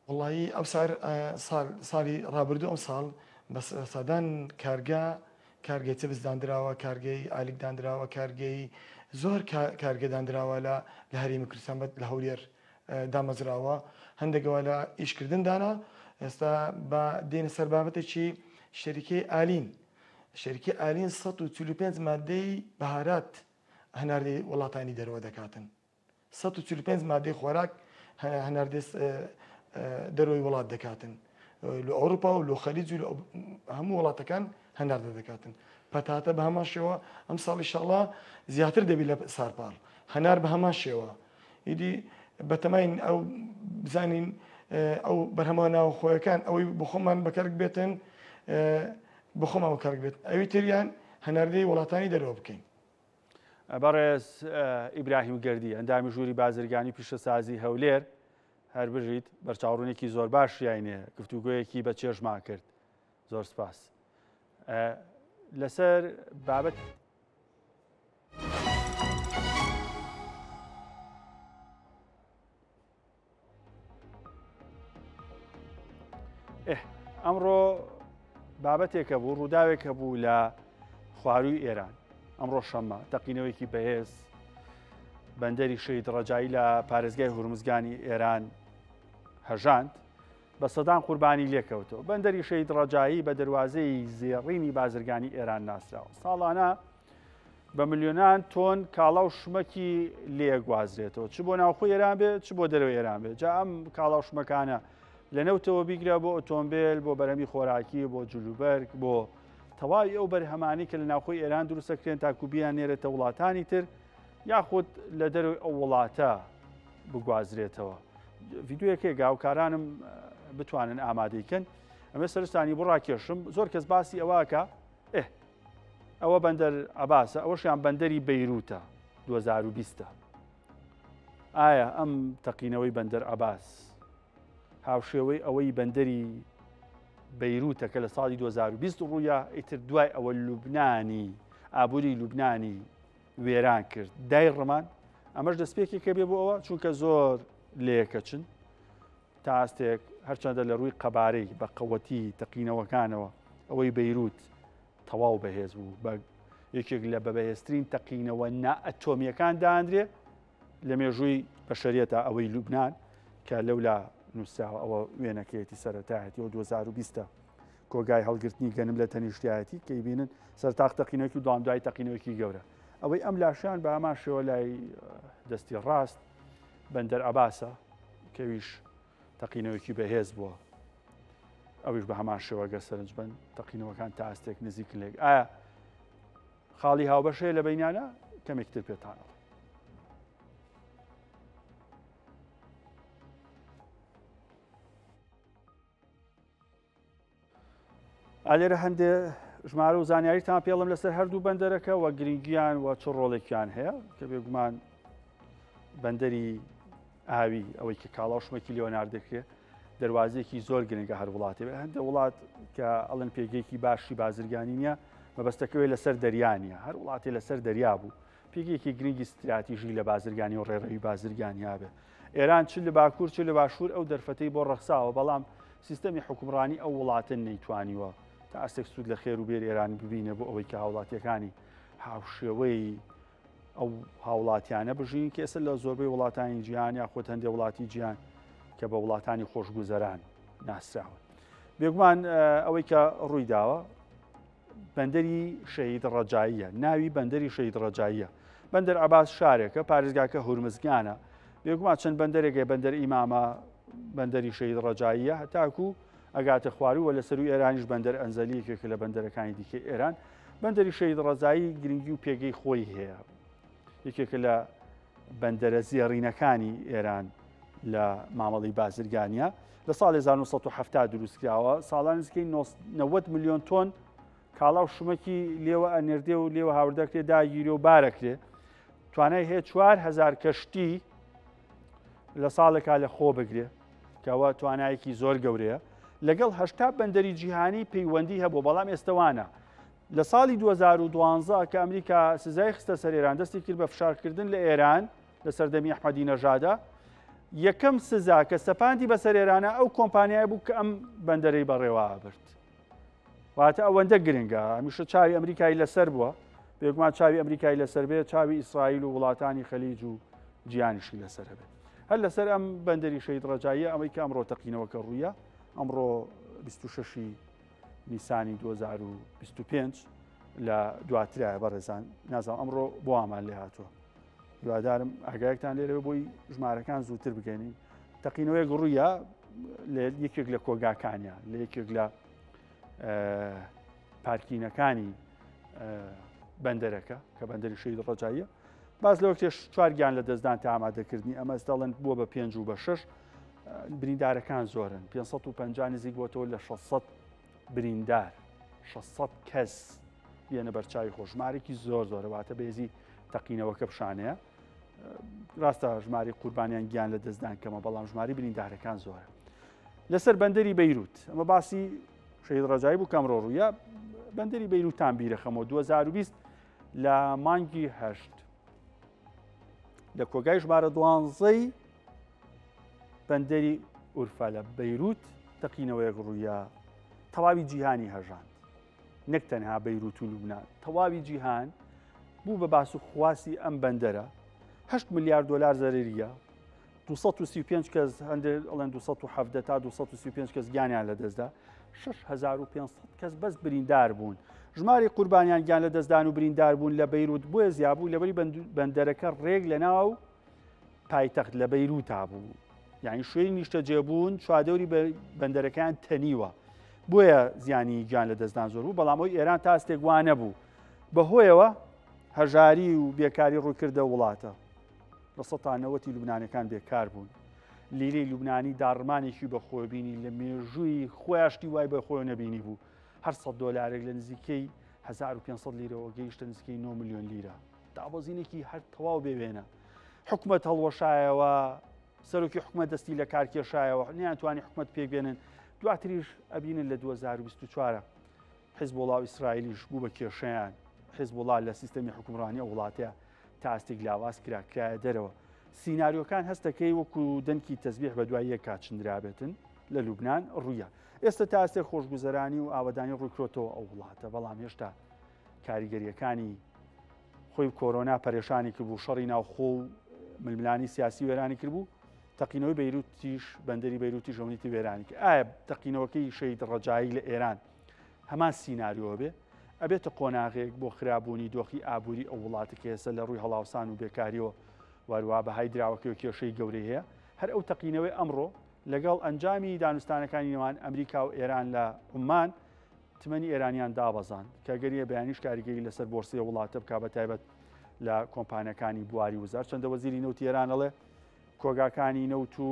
B: وەڵایی ئەو سار سال ساڵی ڕابردوو ئەم ساڵ بە سەدان کارگە کارگەی چپس داندراوە کارگەی ئالیک داندراوە کارگەی زۆر کارگە داندراوە لە لە هەرێمی کوردستان بە لە هەولێر دامەزراوە هەندێکەوە لە ئیشکردن دانا ئێستا بە دێنە سەر بابەتێکی شەریکەی ئالین شەریکەی ئالین 145 مادەی بەهارات هەناردەی وڵاتانی دەرەوە دەکاتن 145 مادەی خۆراک هەناردەی دەرەوەی وڵات دەکاتن لە ئەوروپا و لە خەلیج و هەموو وڵاتەکان هەناردە دەکاتن پەتاتە بە هەمان شێوە ئەم ساڵ ئیشەڵا زیاتر دەبی لە سارپاڵ هەنار بە هەمان شێوە ئیدی بەتەماین ئەو بزانین ئەو بەرهەمە ناوخۆیەکان ئەوەی بخۆمان بەکەرک بێتن بخۆمان بەکەرک بێت ئەوی تریان هەناردەی وڵاتانی دەرەوە بکەین.
A: بەڕێز ئیبراهیم گەردی ئەندامی ژووری بازرگانی پیشەسازی هەولێر هەر بژیت بەرچاوڕوونێکی زۆر باش یاینێ گفتوگۆیەکی بە چێژمان کرد زۆر سپاس لەسەر بابەت ئەمڕۆ بابەتێک هەبوو ڕووداوێک هەبوو لە خواروی ئێران ئەمڕۆ شەممە تەقینەوەیەکی بەهێز بەندەری شەید ڕەجایی لە پارێزگای هورمزگانی ئێران. هەژاند، بە سەدان قوربانی لێکەوتەوە. بەندەری شەهید ڕەجایی بە دەروازەی زێڕینی بازرگانی ئێران ناسراوە. ساڵانە بە ملیۆنان تۆن کاڵا و شمەکی لێگوازرێتەوە، چ بۆ ناوخۆی ئێران بێ چ بۆ دەرەوەی ئێران بێ. جا ئەم کاڵا و شمەکانە لە نەوتەوە بیگرە بۆ ئۆتۆمبێل، بۆ بەرهەمی خۆراکی، بۆ جلوبەرگ، بۆ تەواوی ئەو بەرهەمانەی کە لە ناوخۆی ئێران دروستەکرێن تاکو بیان نێرێتە وڵاتانی تر یاخود لە دەرەوەی ئەو وڵاتە بگوازرێتەوە. ڤیددیوەکەی گاوکارانم بتوانن ئامادەیکەن ئەمە سەرستانی بۆ ڕاکێشم. زۆر کەس باسی ئەوەکە ئێ ئەوە بەندەر عباسە، ئەوەشیان بەندەری بەیروتە 2020. ئایا ئەم تەقینەوەی بەندەر عباس هاوشێوەی ئەوەی بەندەری بەیروتە کە لە ساڵی 2020 ڕوویا، ئیتر دوای ئەوە لوبنانی ئابووری لوبنانی وێران کرد دای ڕمان، ئەمەش دەستپێکێکە بێ بۆ ئەوە، چونکە زۆر لەیەکەچن تا ئاستێک، هەرچەندە لە ڕووی قەبارەی بە قەوەتی تەقینەوەکانەوە ئەوەی بەیروت تەواو بەهێز بوو، بە یەکێک لە بەبەهێزترین تەقینەوە نائەتۆمیەکان دانرێ لە مێژووی بەشەریەتە. ئەوەی لوبناان کە لەولا نووسراوە ئەوە وێنەکەیەتی سەرەتایەتی و 2020 کۆگای هەڵگرتنی گەنم لە تەنیشتایەتی کەی بینن سەرتاق تەقینەوەکی و دوام دوای تەقینەوەکی گەورە. ئەوەی ئەم لاشیان بە هەمان شێوە لای دەستی ڕاست بەندەر عباسە کەویش تەقینەوەکی بەهێز بووە، ئەویش بە هەمان شێوە گەر سەرنج بن تەقینەوەکان تا ئاستێک نزیک لێک. ئایا خاڵی هاوبەش هەیە لە بینیانە؟ کەمێکتر پێتانەڵ. ئالێرە هەندێ ژمارە و زانیاریتان پێڵم لەسەر هەردوو بەندەرەکە و گرنگیان و چ ڕۆڵێکیان هەیە، کە بێگومان بەندەری ئاوی ئەوەی کە کاڵا و شمەکی لێوە دەکرێت دەواازێکی زۆر گرنگە هەر وڵاتی بێ. هەندێک وڵات کە ئەڵەن پێگەیەکی باشی بازرگانی نییە، مەبەستەکەوێ لەسەر دەریانە، هەر وڵاتی لەسەر دەریا بوو پێگەیەکی گرنگی ستراتیژی لە بازرگانی و ڕێڕەوی بازرگانی هەبێ. ئێران چ لە باکوور چ لە باشوور ئەو دەرفەتەی بۆ ڕەخساوە، بەڵام سیستەمی حکومڕانی ئەو وڵاتە نەیتوانیوە تا ئاستێک سوود لە خێر و بێر ئێران ببینێ بۆ ئەوەی کە هاوڵاتیەکانی هاوشێوەی ئەو هاوڵاتیانە بژین کە ئێستا لە زۆربەی وڵاتانی جیهان یاخود هەندێک وڵاتی جیهان کە بە وڵاتانی خۆشگوزەران ناسراون. بێگومان ئەوەی کە ڕووی داوە بەندەری شەهید ڕەجاییە، ناوی بەندەری شەهید ڕەجاییە. بەندەر عەباس شارێکە، پارێزگاکە هورمزگانە. بێگومان چەند بەندەرێک هەیە، بەندەر ئیمامە، بەندەری شەهید ڕەجاییە، هەتاکو ئەگاتە خوارووە. لە سەروی ئێرانیش بەندەر ئەنزەلی یەکێکە لە بەندەرەکانی دیکەی ئێران. بەندەری شەهید ڕەزایی گرنگی و پێگەی خۆی هەیە، یەکێکە لە بەندەرە زێڕینەکانی ئێران لە مامەڵی بازرگانیە. لە ساڵی 1970 دروستکراوە، ساڵان نزیکەی 90 ملیۆن تۆن کاڵا و شمەکی لێوە ئەنێردێ و لێوە هاوردەکرێ، داگیرێ و بارەکرێ. توانای هەیە 4000 کەشتی لە ساڵێکا لە خۆ بگرێ، کەەوە توانایەکی زۆر گەورەیە. لەگەڵ 80 بەندەری جیهانی پەیوەندی هەبوو، بەڵام ئێستەوانە. لە ساڵی 2012 کە ئەمریکا سزای خستە سەر ئێران، دەستی کرد بە فشارکردن لە ئێران لە سەردەمی ئەحمەدی نەژادە، یەکەم سزا کە سەپاندی بەسەر ئێرانە ئەو کۆمپانیای بوو کە ئەم بەندەرەی بەڕێوە برد. واتە ئەوەندە گرنگە، هەمیشە چاوی ئەمریکای لەسەر بووە. بێگومان چاوی ئەمریکای لەسەر بێ، چاوی ئیسرائیل و وڵاتانی خەلیج و جیهانیشی لەسەر هەبێت. هەر لەسەر ئەم بەندەری شەهید ڕەجاییە ئەمەی کە ئەمڕۆ تەقینەوەکە ڕوویە، ئەمڕۆ 26 نیسانی 2025 لە دواترایە. بەڕێزان نازانم ئەمڕۆ بۆ ئامان لێ هاتووە، هیوادارم ئاگایەکتان لێرەوە بۆی ژمارەکان زووتر بگەێنین. تەقینەوەیەک ڕوویە لە یەکێک لە کۆگاکانیا، لە یەکێک لە پارکینەکانی بەندەرەکە کە بەندەری شەهید ڕەجاییە. باس لەوە کێش چوار گیان لە دەستدان تا ئامادەکردنی ئەمەس دەڵێن بووە بە پێنج و بە شەش. بریندارەکان زۆرن، 550 نزیک بۆتەوە لە 600 بریندار، 600 کەس بێنە بەرچاوی خۆ، ژمارێکی زۆر زۆرە. واتە بێزی تەقینەوەکە پیشانەیە. ڕاستە ژماری قوربانیان گیان لە دەستدان کەمە، بەڵام ژماری بریندارەکان زۆرە. لەسەر بەندەری بەیروت، ئەمە باسی شەهید ڕەجایی بوو کەم ڕۆڕوویە، بەندەری بەیروتان بیرەخەمەوە 2020 لە مانگی هەشت لە کۆگای ژمارە دوانزەی بەندەری ئورفا لە بەیروت تەقینەوەیەک ڕوویە تەواوی جیهانی هەژاند. نەک تەنها بەیروت و لوبناان، تەواوی جیهان بوو بە باس و خواسی ئەم بەندەرە. 8 ملیار دلار زەرریە. 235 کەس هەندێک ئەڵێن 217 تا 235 کەس گیانیان لەدەستدا 6500 کەس بەس بریندار بوون ژماری قوربانیان گیان لە دەستدان و بریندار بوون لە بەیروت بۆیە زیابوو لەبەری بەندەرەکە ڕێک لە ناو پایتەخت لە بەیروتا بوو یعنی شوێنی نیشتەجێبوون چوادەوری بەندەرەکان تەنیوە بۆیە زیانی گیان لە دەستدان زۆر بوو بەڵام ئەوی ئێران تاستێک وانە بوو بەهۆیەوە هەژاری و بێکاری ڕوویکردە وڵاتە. 90% ی لوبنانەکان بێکار بوون. لیرەی لوبنانی داڕمانێکی بەخۆوە بینی لە مێژووی خۆیا شتی وای بەخۆوە نەبینی بوو. هەر 100 دۆلارێک لە نزیکەی 1500 لیرەوە گەیشتە نزیکەی 9 ملیۆن لیرە. دابەزینێکی هەر تەواو بێ وێنە. حکومەت هەڵوەشایەوە، سەرۆکی حکومەت دەستی لە کار کێشایەوە، نەیانتوانی حکومەت پێک بێنن. دواتریش ئەبینن لە 2024 حیزبوڵا و ئیسرائیلیش بوو بە کێشەیان، حیزبوڵا لە سیستەمی حوکمڕانی ئەو وڵاتەیە تا ئاستێک لاواز کرا، کرایە دەرەوە. سیناریۆکان هەست دەکەی وەکو دەنکی تەزبیح بە دوای یەکا چندرابێتن لە لوبنان ڕوویە. ئێستا تا ئاستێک خۆشگوزەرانی و ئاوەدانی ڕوویکرۆتەوە ئەو وڵاتە، بەڵام هێشتا کاریگەرییەکانی خۆی کۆرۆنا پەرێشانی کردبوو، شەڕی ناوخۆ و ململانی سیاسی وێرانی کردبوو، تەقینەوەی بەیروتیش، بەندەری بەیروتیش ئەوەندی تر وێرانی کرد. ئایا تەقینەوەکەی شەهید ڕەجایی لە ئێران هەمان سیناریۆ بێ؟ ئەبێتە قۆناغێک بۆ خراپبوونی دۆخی ئابووری ئەو وڵاتە کە ئێستا لە ڕووی هەڵاوسان و بێکاریەوە واروا بەهای دراوەکەی و کێشەی گەورەی هەیە. هەر ئەو تەقینەوەی ئەمڕۆ لەگەڵ ئەنجامی دانوستانەکانی نێوان ئەمریکا و ئێران لە عوممان تمەنی ئێرانیان دابەزاند کە گەریە بەیانیش کاریگەری لەسەر بۆرسەی وڵاتە بکا بە تایبەت لە کۆمپانیەکانی بواری وزە. چەندە وەزیری نەوتی ئێران ئەڵێ کۆگاکانی نەوت و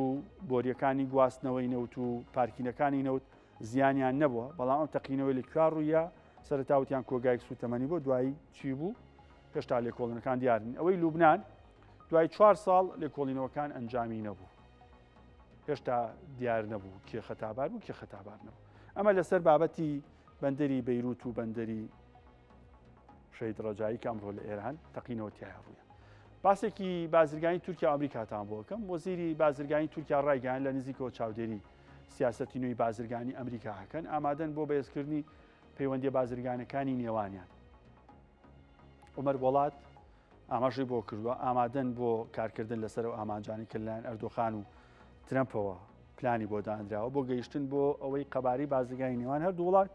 A: بۆریەکانی گواستنەوەی نەوت و پارکینەکانی نەوت زیانیان نەبووە، بەڵام ئەم تەقینەوەی لە کوێ ڕوویە سەرەتا وتیان کۆگایەک سووتەمەنی بۆ دوایی چی بوو هێشتا لێکۆڵینەکان دیارن. ئەوەی لوبناان دوای چوار ساڵ لێکۆڵینەوەکان ئەنجامی نەبوو، هێشتا دیار نەبوو کێ خەتابار بوو کێ خەتابار نەبوو. ئەمە لەسەر بابەتی بەندەری بەیروت و بەندەری شەهید ڕەجایی کە ئەمڕۆ لە ئێران تەقینەوە تیایا ڕوویە. باسێکی بازرگانی تورکیا و ئەمریکاتان بۆ بکەم. وەزیری بازرگانی تورکیا ڕایگەیاند لە نزیکەوە چاودێری سیاسەتی نوێی بازرگانی ئەمریکا ئەکەن، ئامادەن بۆ بەهێزکردنی پەیوەندیە بازرگانەکانی نێوانیان. عومەر بۆڵات ئاماژەی بۆ کردووە ئامادەن بۆ کارکردن لەسەر ئەو ئامانجانەی کە لەلایەن ئەردۆخان و ترەمپەوە پلانی بۆ دانراوە بۆ گەیشتن بۆ ئەوەی قەبارەی بازرگانی نێوان هەردوو وڵات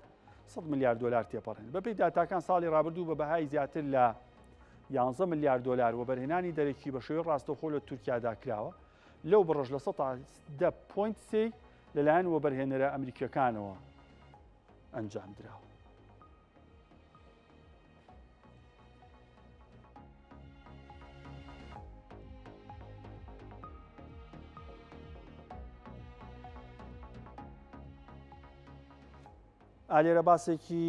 A: 100 ملیار دلار تێپەڕێن. بەپێی داتاکان ساڵی رابردوو بە بەهای زیاتر لە 11 ملیار دلار وەبەرهێنانی دەرەکی بە شێوەی ڕاستەوخۆ لە تورکیادا کراوە، لەو بڕەش 10.3% لەلایەن وەبەرهێنەرە ئەمریکیەکانەوە ئەنجام دراوە. ئالێرە باسێکی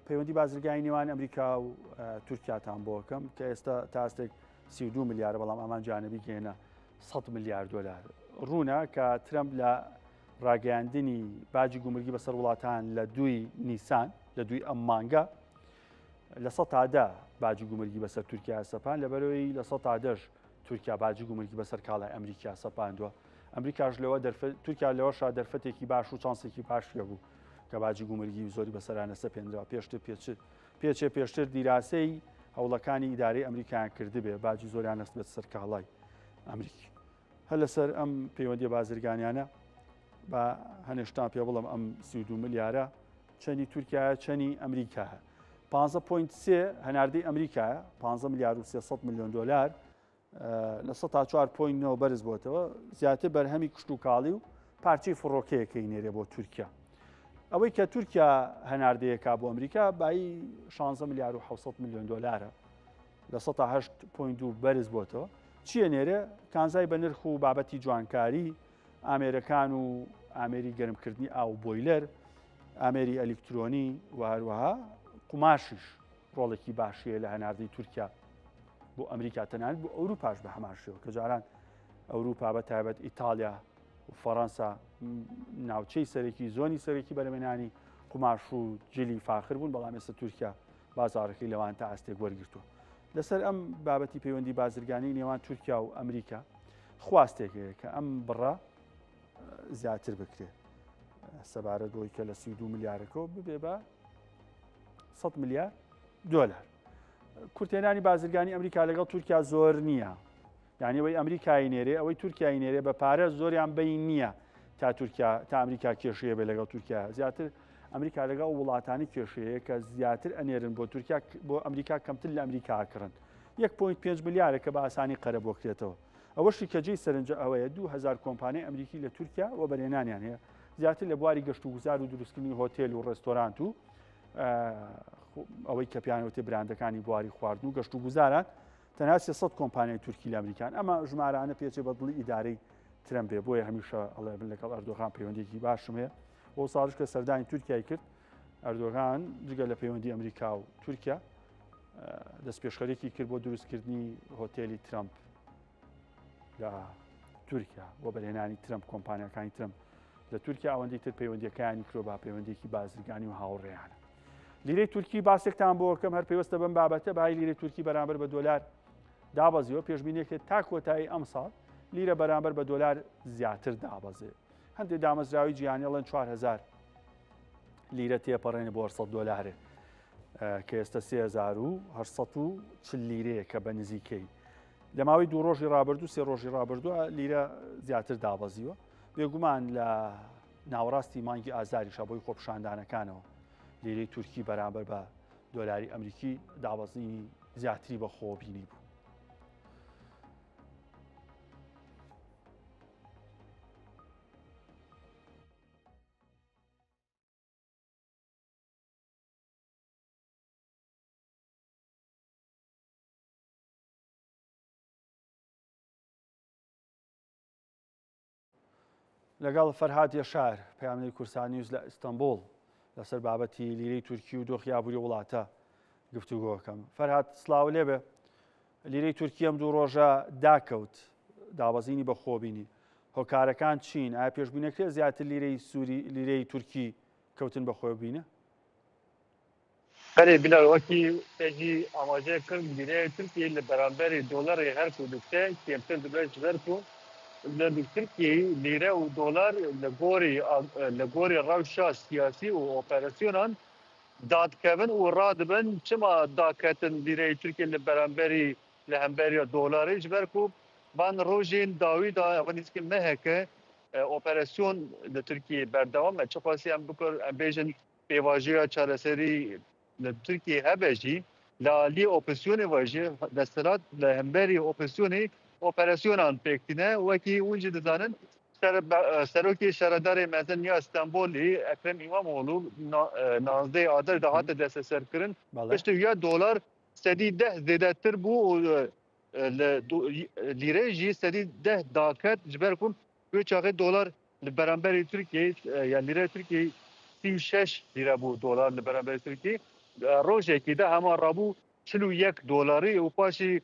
A: پەیوەندی بازرگانی نێوان ئەمریکا و تورکیاتان بۆکەم کە ئێستا تاستێک 32 ملیارە بەڵام ئامانجانە بیگەێنە 100 ملیار دلار ڕوونە کە ترەمپ لە ڕاگەیاندنی باجی گومرگی بەسەر وڵاتان لە دووی نیسان لە دووی ئەم مانگە 10% باجی گومرگی بەسەر تورکیا سەپان لەبەرەوەی 10% تورکیا باجی گومرگی بەسەر کاڵای ئەمریکا سەپاندووە ئەمریکاش لەوە دەرفەت تورکیا لەوەشا دەرفەتێکی باش و چانسێکی باش هەبوو کە باجی گومرگی زۆری بەسەرانە سەپێنرا پێشتر پێچ پێچێ پێشتر دیراسەی هەوڵەکانی ئیدارەی ئەمریکایان کردبێ باجی زۆریان نەخستبێت سەر کاڵای ئەمریکی هەر لەسەر ئەم پەیوەندیە بازرگانیانە با هەنێشتان پێ بڵم ئەم 32 ملیارە چەنی تورکایە چەنی ئەمریکایە 15.3 هەناردەی ئەمریکایە 15 ملیار و 300 میلیۆن دلار 4.9% بەرز بۆتەوە زیاتر بەرهەمی کشتوکاڵی و پارچەی فڕۆکەیەکەی نێرێ بۆ تورکیا ئەوەی کە تورکیا هەناردەیەکا بۆ ئەمریکا بایی 16 ملیار و 700 میلیۆن دلارە 8.2% بەرز بۆتەوە چییە نێرێ کانزای بە نرخ و بابەتی جوانکاری ئامێرەکان و ئامێری گەرمکردنی ئاو بۆیلەر ئامێری ئەلیکترۆنی و هەروەها قوماشیش ڕۆڵێکی باشیە لە هەناردەی تورکیا بۆ ئەمریکا تەنانەت بۆ ئەوروپاش بە هەمان شێوە کە جاران ئەوروپا بە تایبەت ئیتالیا و فەڕەنسا ناوچەی سەرەکی زۆنی سەرەکی بەرەمێنانی قوماش و جلی فاخر بوون بەڵام ئێستا تورکیا بازارەکەی لەوان تا ئاستێک وەرگرتووە لەسەر ئەم بابەتی پەیوەندی بازرگانی نێوان تورکیا و ئەمریکا خواستێک هەیە کە ئەم بڕە زیاتر بکرێت سەبارەت بۆی کە لە 32 ملیارەکەەوە ببێ بە 100 ملیار دلار کورتێنانی بازرگانی ئەمریکا لەگەڵ تورکیا زۆر نییە. یانی ئەوەی ئەمریکای نێرێ ئەوەی تورکیای نێرێ بە پارە زۆریان بین نییە تا تورکیا تا ئەمریکا کێشەیە بێ لەگەڵ تورکیا زیاتر ئەمریکا لەگەڵ وڵاتانی کێشەیە کە زیاتر ئەنێرن بۆ تورکیا بۆ ئەمریکا کەمتر لە ئەمریکا کڕن 1.5 ملیارە کە بە ئاسانی قەرە بۆکرێتەوە ئەوەشی کە جێی سەرنجە ئەوەیە 2000 کۆمپانیای ئەمریکی لە تورکیا وەبەرهێنانیان هەیە زیاتر لە بواری گەشت و گوزار و دروستکردنی هۆتێل و ڕێستۆرانت و ئەوەی کە پیانەوتێ براندەکانی بواری خواردن و گەشت و گوزاران تەنها 300 کۆمپانیای تورکی لە ئەمریکان ئەمە ژمارانە پێچێ بە دڵی ئیدارەی ترەمپ بێ بۆیە هەمیشە ئەڵێ من لەگەڵ ئەردۆغان پەیوەندێکی باشم هەیە بۆ ساڵش کە سەردانی تورکیای کرد ئەردۆغان جگە لە پەیوەندی ئەمریکا و تورکیا دەستپێشخەرێکی کرد بۆ دروستکردنی هۆتێلی ترەمپ لە تورکیا بۆ بەرهێنانی ترەمپ کۆمپانیاکانی ترەمپ لە تورکیا ئەوەندەی تر پەیوەندیەکانی کرۆ با پەیوەندێکی بازرگانی و هاوڕێیانە لیرەی تورکی باسێکتان بۆ کەم هەر پەیوەستە بەم بابەتە بای لیرەی تورکی بەرامبەر بە دۆلار دابەزیوە پێشبینێکێت تا کۆتایی ئەمساڵ لیرە بەرامبەر بە دۆلار زیاتر دابەزێ هەندێک دامەزراوی جیهانی ئەڵێن 4000 لیرە تێپەڕێنێ بۆ 100 دۆلارێ کە ئێستا 3840 لیرەیە کە بە نزیکەی لە ماوەی دوو ڕۆژی ڕابردوو سێ ڕۆژی ڕابردووە لیرە زیاتر دابەزیوە بێگومان لە ناوەڕاستی مانگی ئازاریشە بۆی خۆپشاندانەکانەوە لیرەی تورکی بەرامبەر بە دۆلاری ئەمریکی دابەزینی زیاتری بەخۆ بینی بوو. لەگەڵ فەرهاد یەشار، پەیامنێری کوردستان نیوز لە ئیستەنبوڵ لەسەر بابەتی لیرەی تورکی و دۆخی ئابووری وڵاتە گفتوگۆکەم. فەرهاد سڵاو لێبێ. لیرەی تورکی ئەم دوو ڕۆژە داکەوت، دابەزینی بەخۆبینی. هۆکارەکان چین؟ ئایا پێشبینەکرێت زیاتر لیرەی سووری لیرەی تورکی کەوتن بەخۆ بینە؟
C: بەلێ بیلال وەکی te jî amaje kir lîreyê Tirkiyeyê li beramberî dolarê her ku diçe kêmtir dibe ji ber ku li Tirkiyeyê lîre û dolar li gorî li gorî rewşa siyasî û operasyonan dadikevin û radibin çima daketin lîreyê Tirkiyeyê li beramberî li hemberiya dolarê ji ber ku van rojên dawî de ev nêzîkî meheke operasyon li Tirkiyeyê berdewam e çiqasî em bikar em bêjin Pêvajoya çareserî li Tirkiyeyê hebe jî li aliyê opozîsyonê ve jî desthilat li hemberî opozîsyonê operasyonan pêk tîne. Wekî hûn jî dizanin Serokê Şaredarê Mezin ya Stenbolê Ekrem Îmamoğlu nazdeh Adar de hate desteserkirin. Piştî wî dolar 10% zêdetir bû û li lîreyê jî 10% daket ji ber ku wê çaxê dolar Li beramberî Tirkiyeyê ya lîreya Tirkiyeyê 36 lîre bû dolar li beramberî Tirkiyeyê. Rojekî de hema rabû 41 dolarî û paşî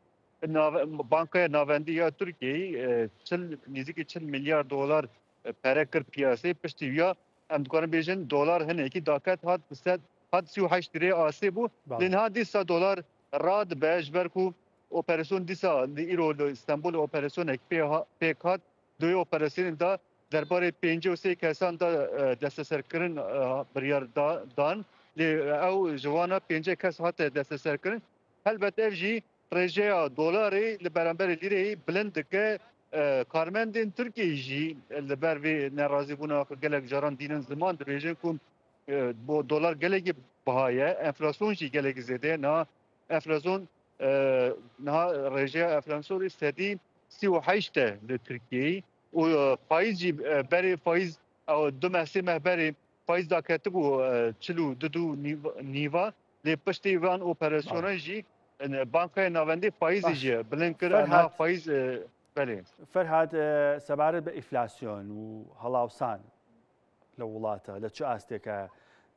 C: Bankaya Navendî ya Tirkiyeyê 40 nêzîkî 40 milyar dolar pere kir piyasê. Piştî wiya em dikarin bêjin dolar hinekî daket hat bi sed hat 38 lîreyê asê bû. Lê niha dîsa dolar radibe ji ber ku operasyon dîsa li îro li Stenbolê operasyonek pêk hat. Di wê operasyonê de derbarê 53 kesan de desteserkirin biryar dan lê ew ji wan 50 kes hate desteserkirin. Helbet ev jî rêjeya dolarê li beramberê lîreyê bilind dike. Karmendên Tirkiyeyê jî li ber vê nerazîbûna xwe gelek caran dînin ziman dibêjin ku bo dolar gelekî biha ye, enflasyon jî gelekî zêde ye. Niha enflasyon Niha rêjeya enflasyonê 38% e li Tirkiyeyê û faiz jî berê faiz ew du meh sê meh berê faiz daketibû 42 nîva lê piştî van operasyonan jî Bankaya Navendî faîzê jî bilind kir niha faiz belê.
A: Ferhad sebaret بە ئیفلاسیۆن و هەڵاوسان لە وڵاتە لە چ ئاستێکە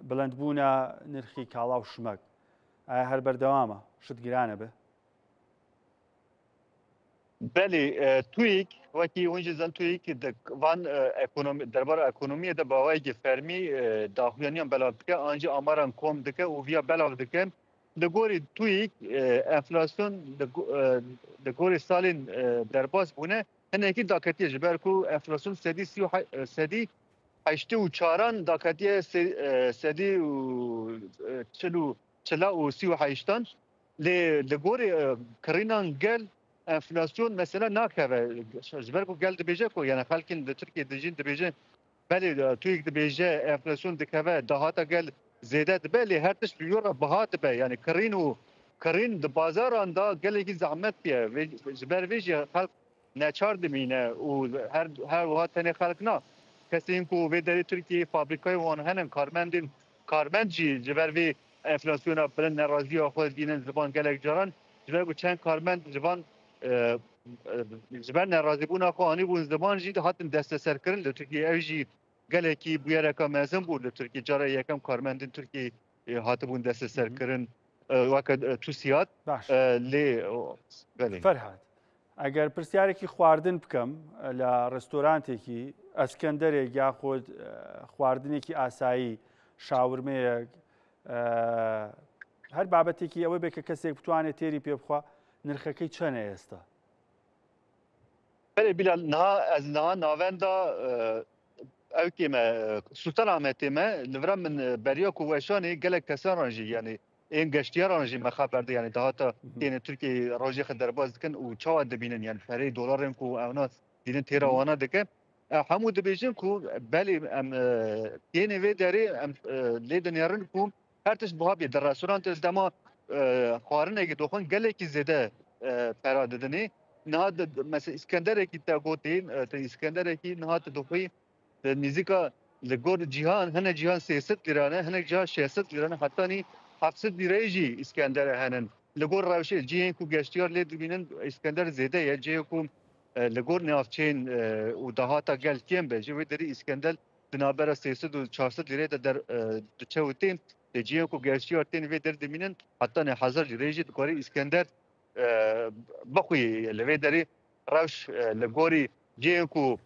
A: بڵندبوونە نرخی کاڵا و شمەک ئایا هەر بەردەوامە شت گرانە بێ؟
C: Belê TÜİK wekî hûn jî zan TÜİK van ekonomi derbara ekonomiyê de bi awayekî fermî daxuyaniyan belav dike an jî amaran kom dike û viya belav dike. Li gorî TÜİK enflasyon li gorî salên derbas bûne hinekî daketiye ji ber ku enflasyon sedî sî û sedî heştê û çaran daketiye sedî û çil û çila û sî û heştan. Lê li gorî kirînan gel ئەنفلاسیۆن مەسەلە ناکەوێ ji ber ku gel dibêje ku yani xelkên li Tirkiyê dijîn dibêjin belê TÜİK dibêje enflasyon dikeve dahata gel zêde dibe lê her tişt bi re biha dibe yani kirîn û kirîn di bazaran da gelekî zehmet bûye ji ber vê jî xelk neçar dimîne û her her wiha tenê xelk na kesên ku vê derê Tirkiyeyê fabrîkayên wan henin karmendên karmend jî ji ber vê enflasyona bilind neraziya xwe dînin ziman gelek caran Ji ber ku çend karmend ji van ji ber nerazîbûna xwe anîbûn ziman jî hatin desteserkirin li Tirkiyeyê. Ew jî gelekî bûyereke mezin bû li Tirkiyeyê. Cara yekem karmendên Tirkiyeyê hatibûn desteserkirin weke TUSİAD
A: Baş.
C: Lê belê.
A: Ferhad, ئەگەر پرسیارێکی خواردن بکەم لە ڕێستۆرانتێکی ئەسکەندەرێک یاخود خواردنێکی ئاسایی شاورمەیەک هەر بابەتێکی ئەوە بێ کە کەسێک بتوانێت تێری پێ بخوا نرخەکەی چەنە ئێستا؟
C: بەێ بیلال niha ez niha navenda ew kê me Sultanahmetê me li vira min beriya ku weşanê gelek kesan re jî yanî ên geştiyaran jî me xeber de yanî dahata têne Tirkiyeyê rojê xwe derbas dikin û çawa dibînin yani pereyê dolarên ku ewna dînin têra wana dike Hemû dibêjin ku belê em tênê vê derê em lê dinêrin ku her tişt biha bî. Di restorantê dema xwarinekî dixwin gelekî zêde pera didinê. Niha mesela İskenderekî te gotî te İskenderekî niha tu dixwî nêzîka li gor cîhan hinek cîhan 300 lîra ne hinek cîhan 600 lîra ne hetanî 700 lîrayê jî İskendere henin. Li gor rewşê cihên ku geştiyar lê dibînin İskender zêde ye cihê ku Li gor navçeyên û dahata gel kêm be ji wê derî Îskendel di navbera 300 û 400 lîreyê de der diçe û tên. Lê cihên ku gerçiyar tên vê der dimînin heta ne hezar lîreyê jî dikarî Îskender bixwî. Li vê derê rewş li gorî cihên ku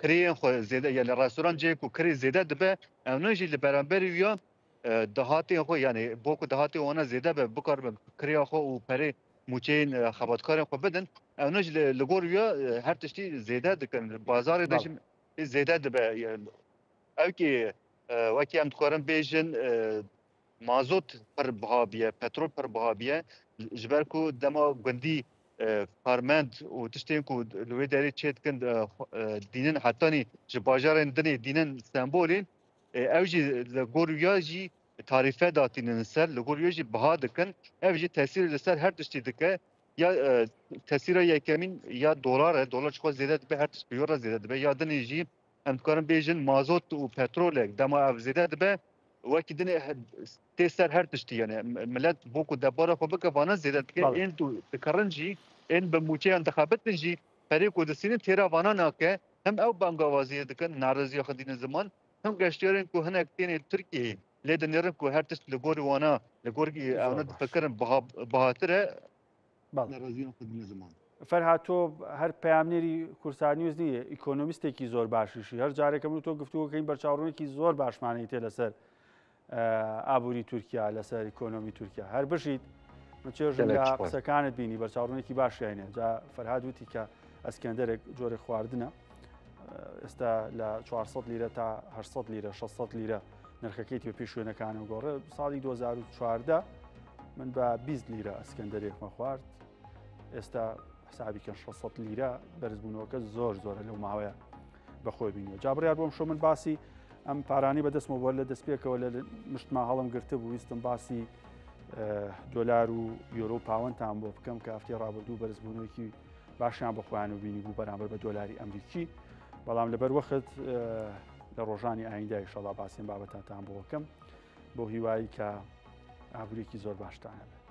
C: kirêyên xwe zêde ye li restoran cihên ku kirê zêde dibe ew ne jî li beramberî wî ya dahatên xwe yanî bo ku dahatên wan zêde be bikaribin kirêya xwe û perê mûçeyên xebatkarên xwe bidin ew ne jî li gor wî her tiştî zêde dikin bazarê de jî zêde dibe ew kî wekî em dikarin bêjin mazot pir biha bûye petrol pir biha bûye ji ber ku dema gundî karmend û tiştên ku li wê derê çê dikin dînin hetanî ji bajarên dinê dînin Stenbolê Ew jî li gor wiya jî tarîfe datînin ser, li gor wiya jî biha dikin. Ev jî tesîr li ser her tiştî dike. Ya tesîra yekemîn ya dolar e, dolar çixwe zêde dibe her tişt bi re zêde dibe. Ya dinê jî em dikarin bêjin mazot û petrolek dema ev zêde dibe wekî dinê tê ser her tiştî yani milet bo ku debara xwe bike vana zêde dike. Ên dikarin jî ên bi mûçeyan dixebitin jî perê ku disînin têra vana nake. Him ew bangawaziyê dikin, nareziya xwe dînin ziman, him geştyarên ku hinek tênê Tirkiyeyê lê dinêrin ku her tişt li gorî wana, li gorî ewna difikirin bihatir e, nareziya xwe dînin ziman.
A: Ferhad تۆ هەر پەیامنێری کوردسات نیوز نییە ئیکۆنۆمیستێکی زۆر باشیشی هەر جارێکە من تۆ گفتوگۆکەین بەرچاوڕوونێکی زۆر باشمانەی تێ لەسەر ئابووری تورکیا لەسەر ئیکۆنۆمی تورکیا هەر بژیت من چێژم لە قسەکانت بینی بەرچاوڕوونێکی باشیانە جا فەرهاد وتی کە ئەسکەندەرێک جۆرێک خواردنە ئێستا لە 400 لیرە تا 800 لیرە 600 لیرە نرخەکەی بە پێی شوێنەکان و گۆڕێ ساڵی 2014 من بە 20 لیرە ئەسکەندەرێکمە خوارد ئێستا حسابی کەن 600 لیرە بەرزبوونەوەکە زۆر زۆرە لەو ماوەیە بەخۆی بینیوە جا بڕیار بۆم شۆ من باسی ئەم پارانی بەدەستمەوە بۆ لە دەستپێکەوە لە مشتما هەڵم گرتبوو ویستم باسی دۆلار و یۆرۆ و پاوەنتان بۆ بکەم کە هەفتەی ڕابردوو بەرزبوونەوەیکی باشیان بە خۆیان و بینی بوو بەرامبەر بە دۆلاری ئەمریکی بەڵام لەبەر وەخت لە ڕۆژانی ئایندە ئیشەڵا باسیم بابەتاتان بۆ بکەم بۆ هیوایی کە ئابووریکی زۆر باشتان هەبێت.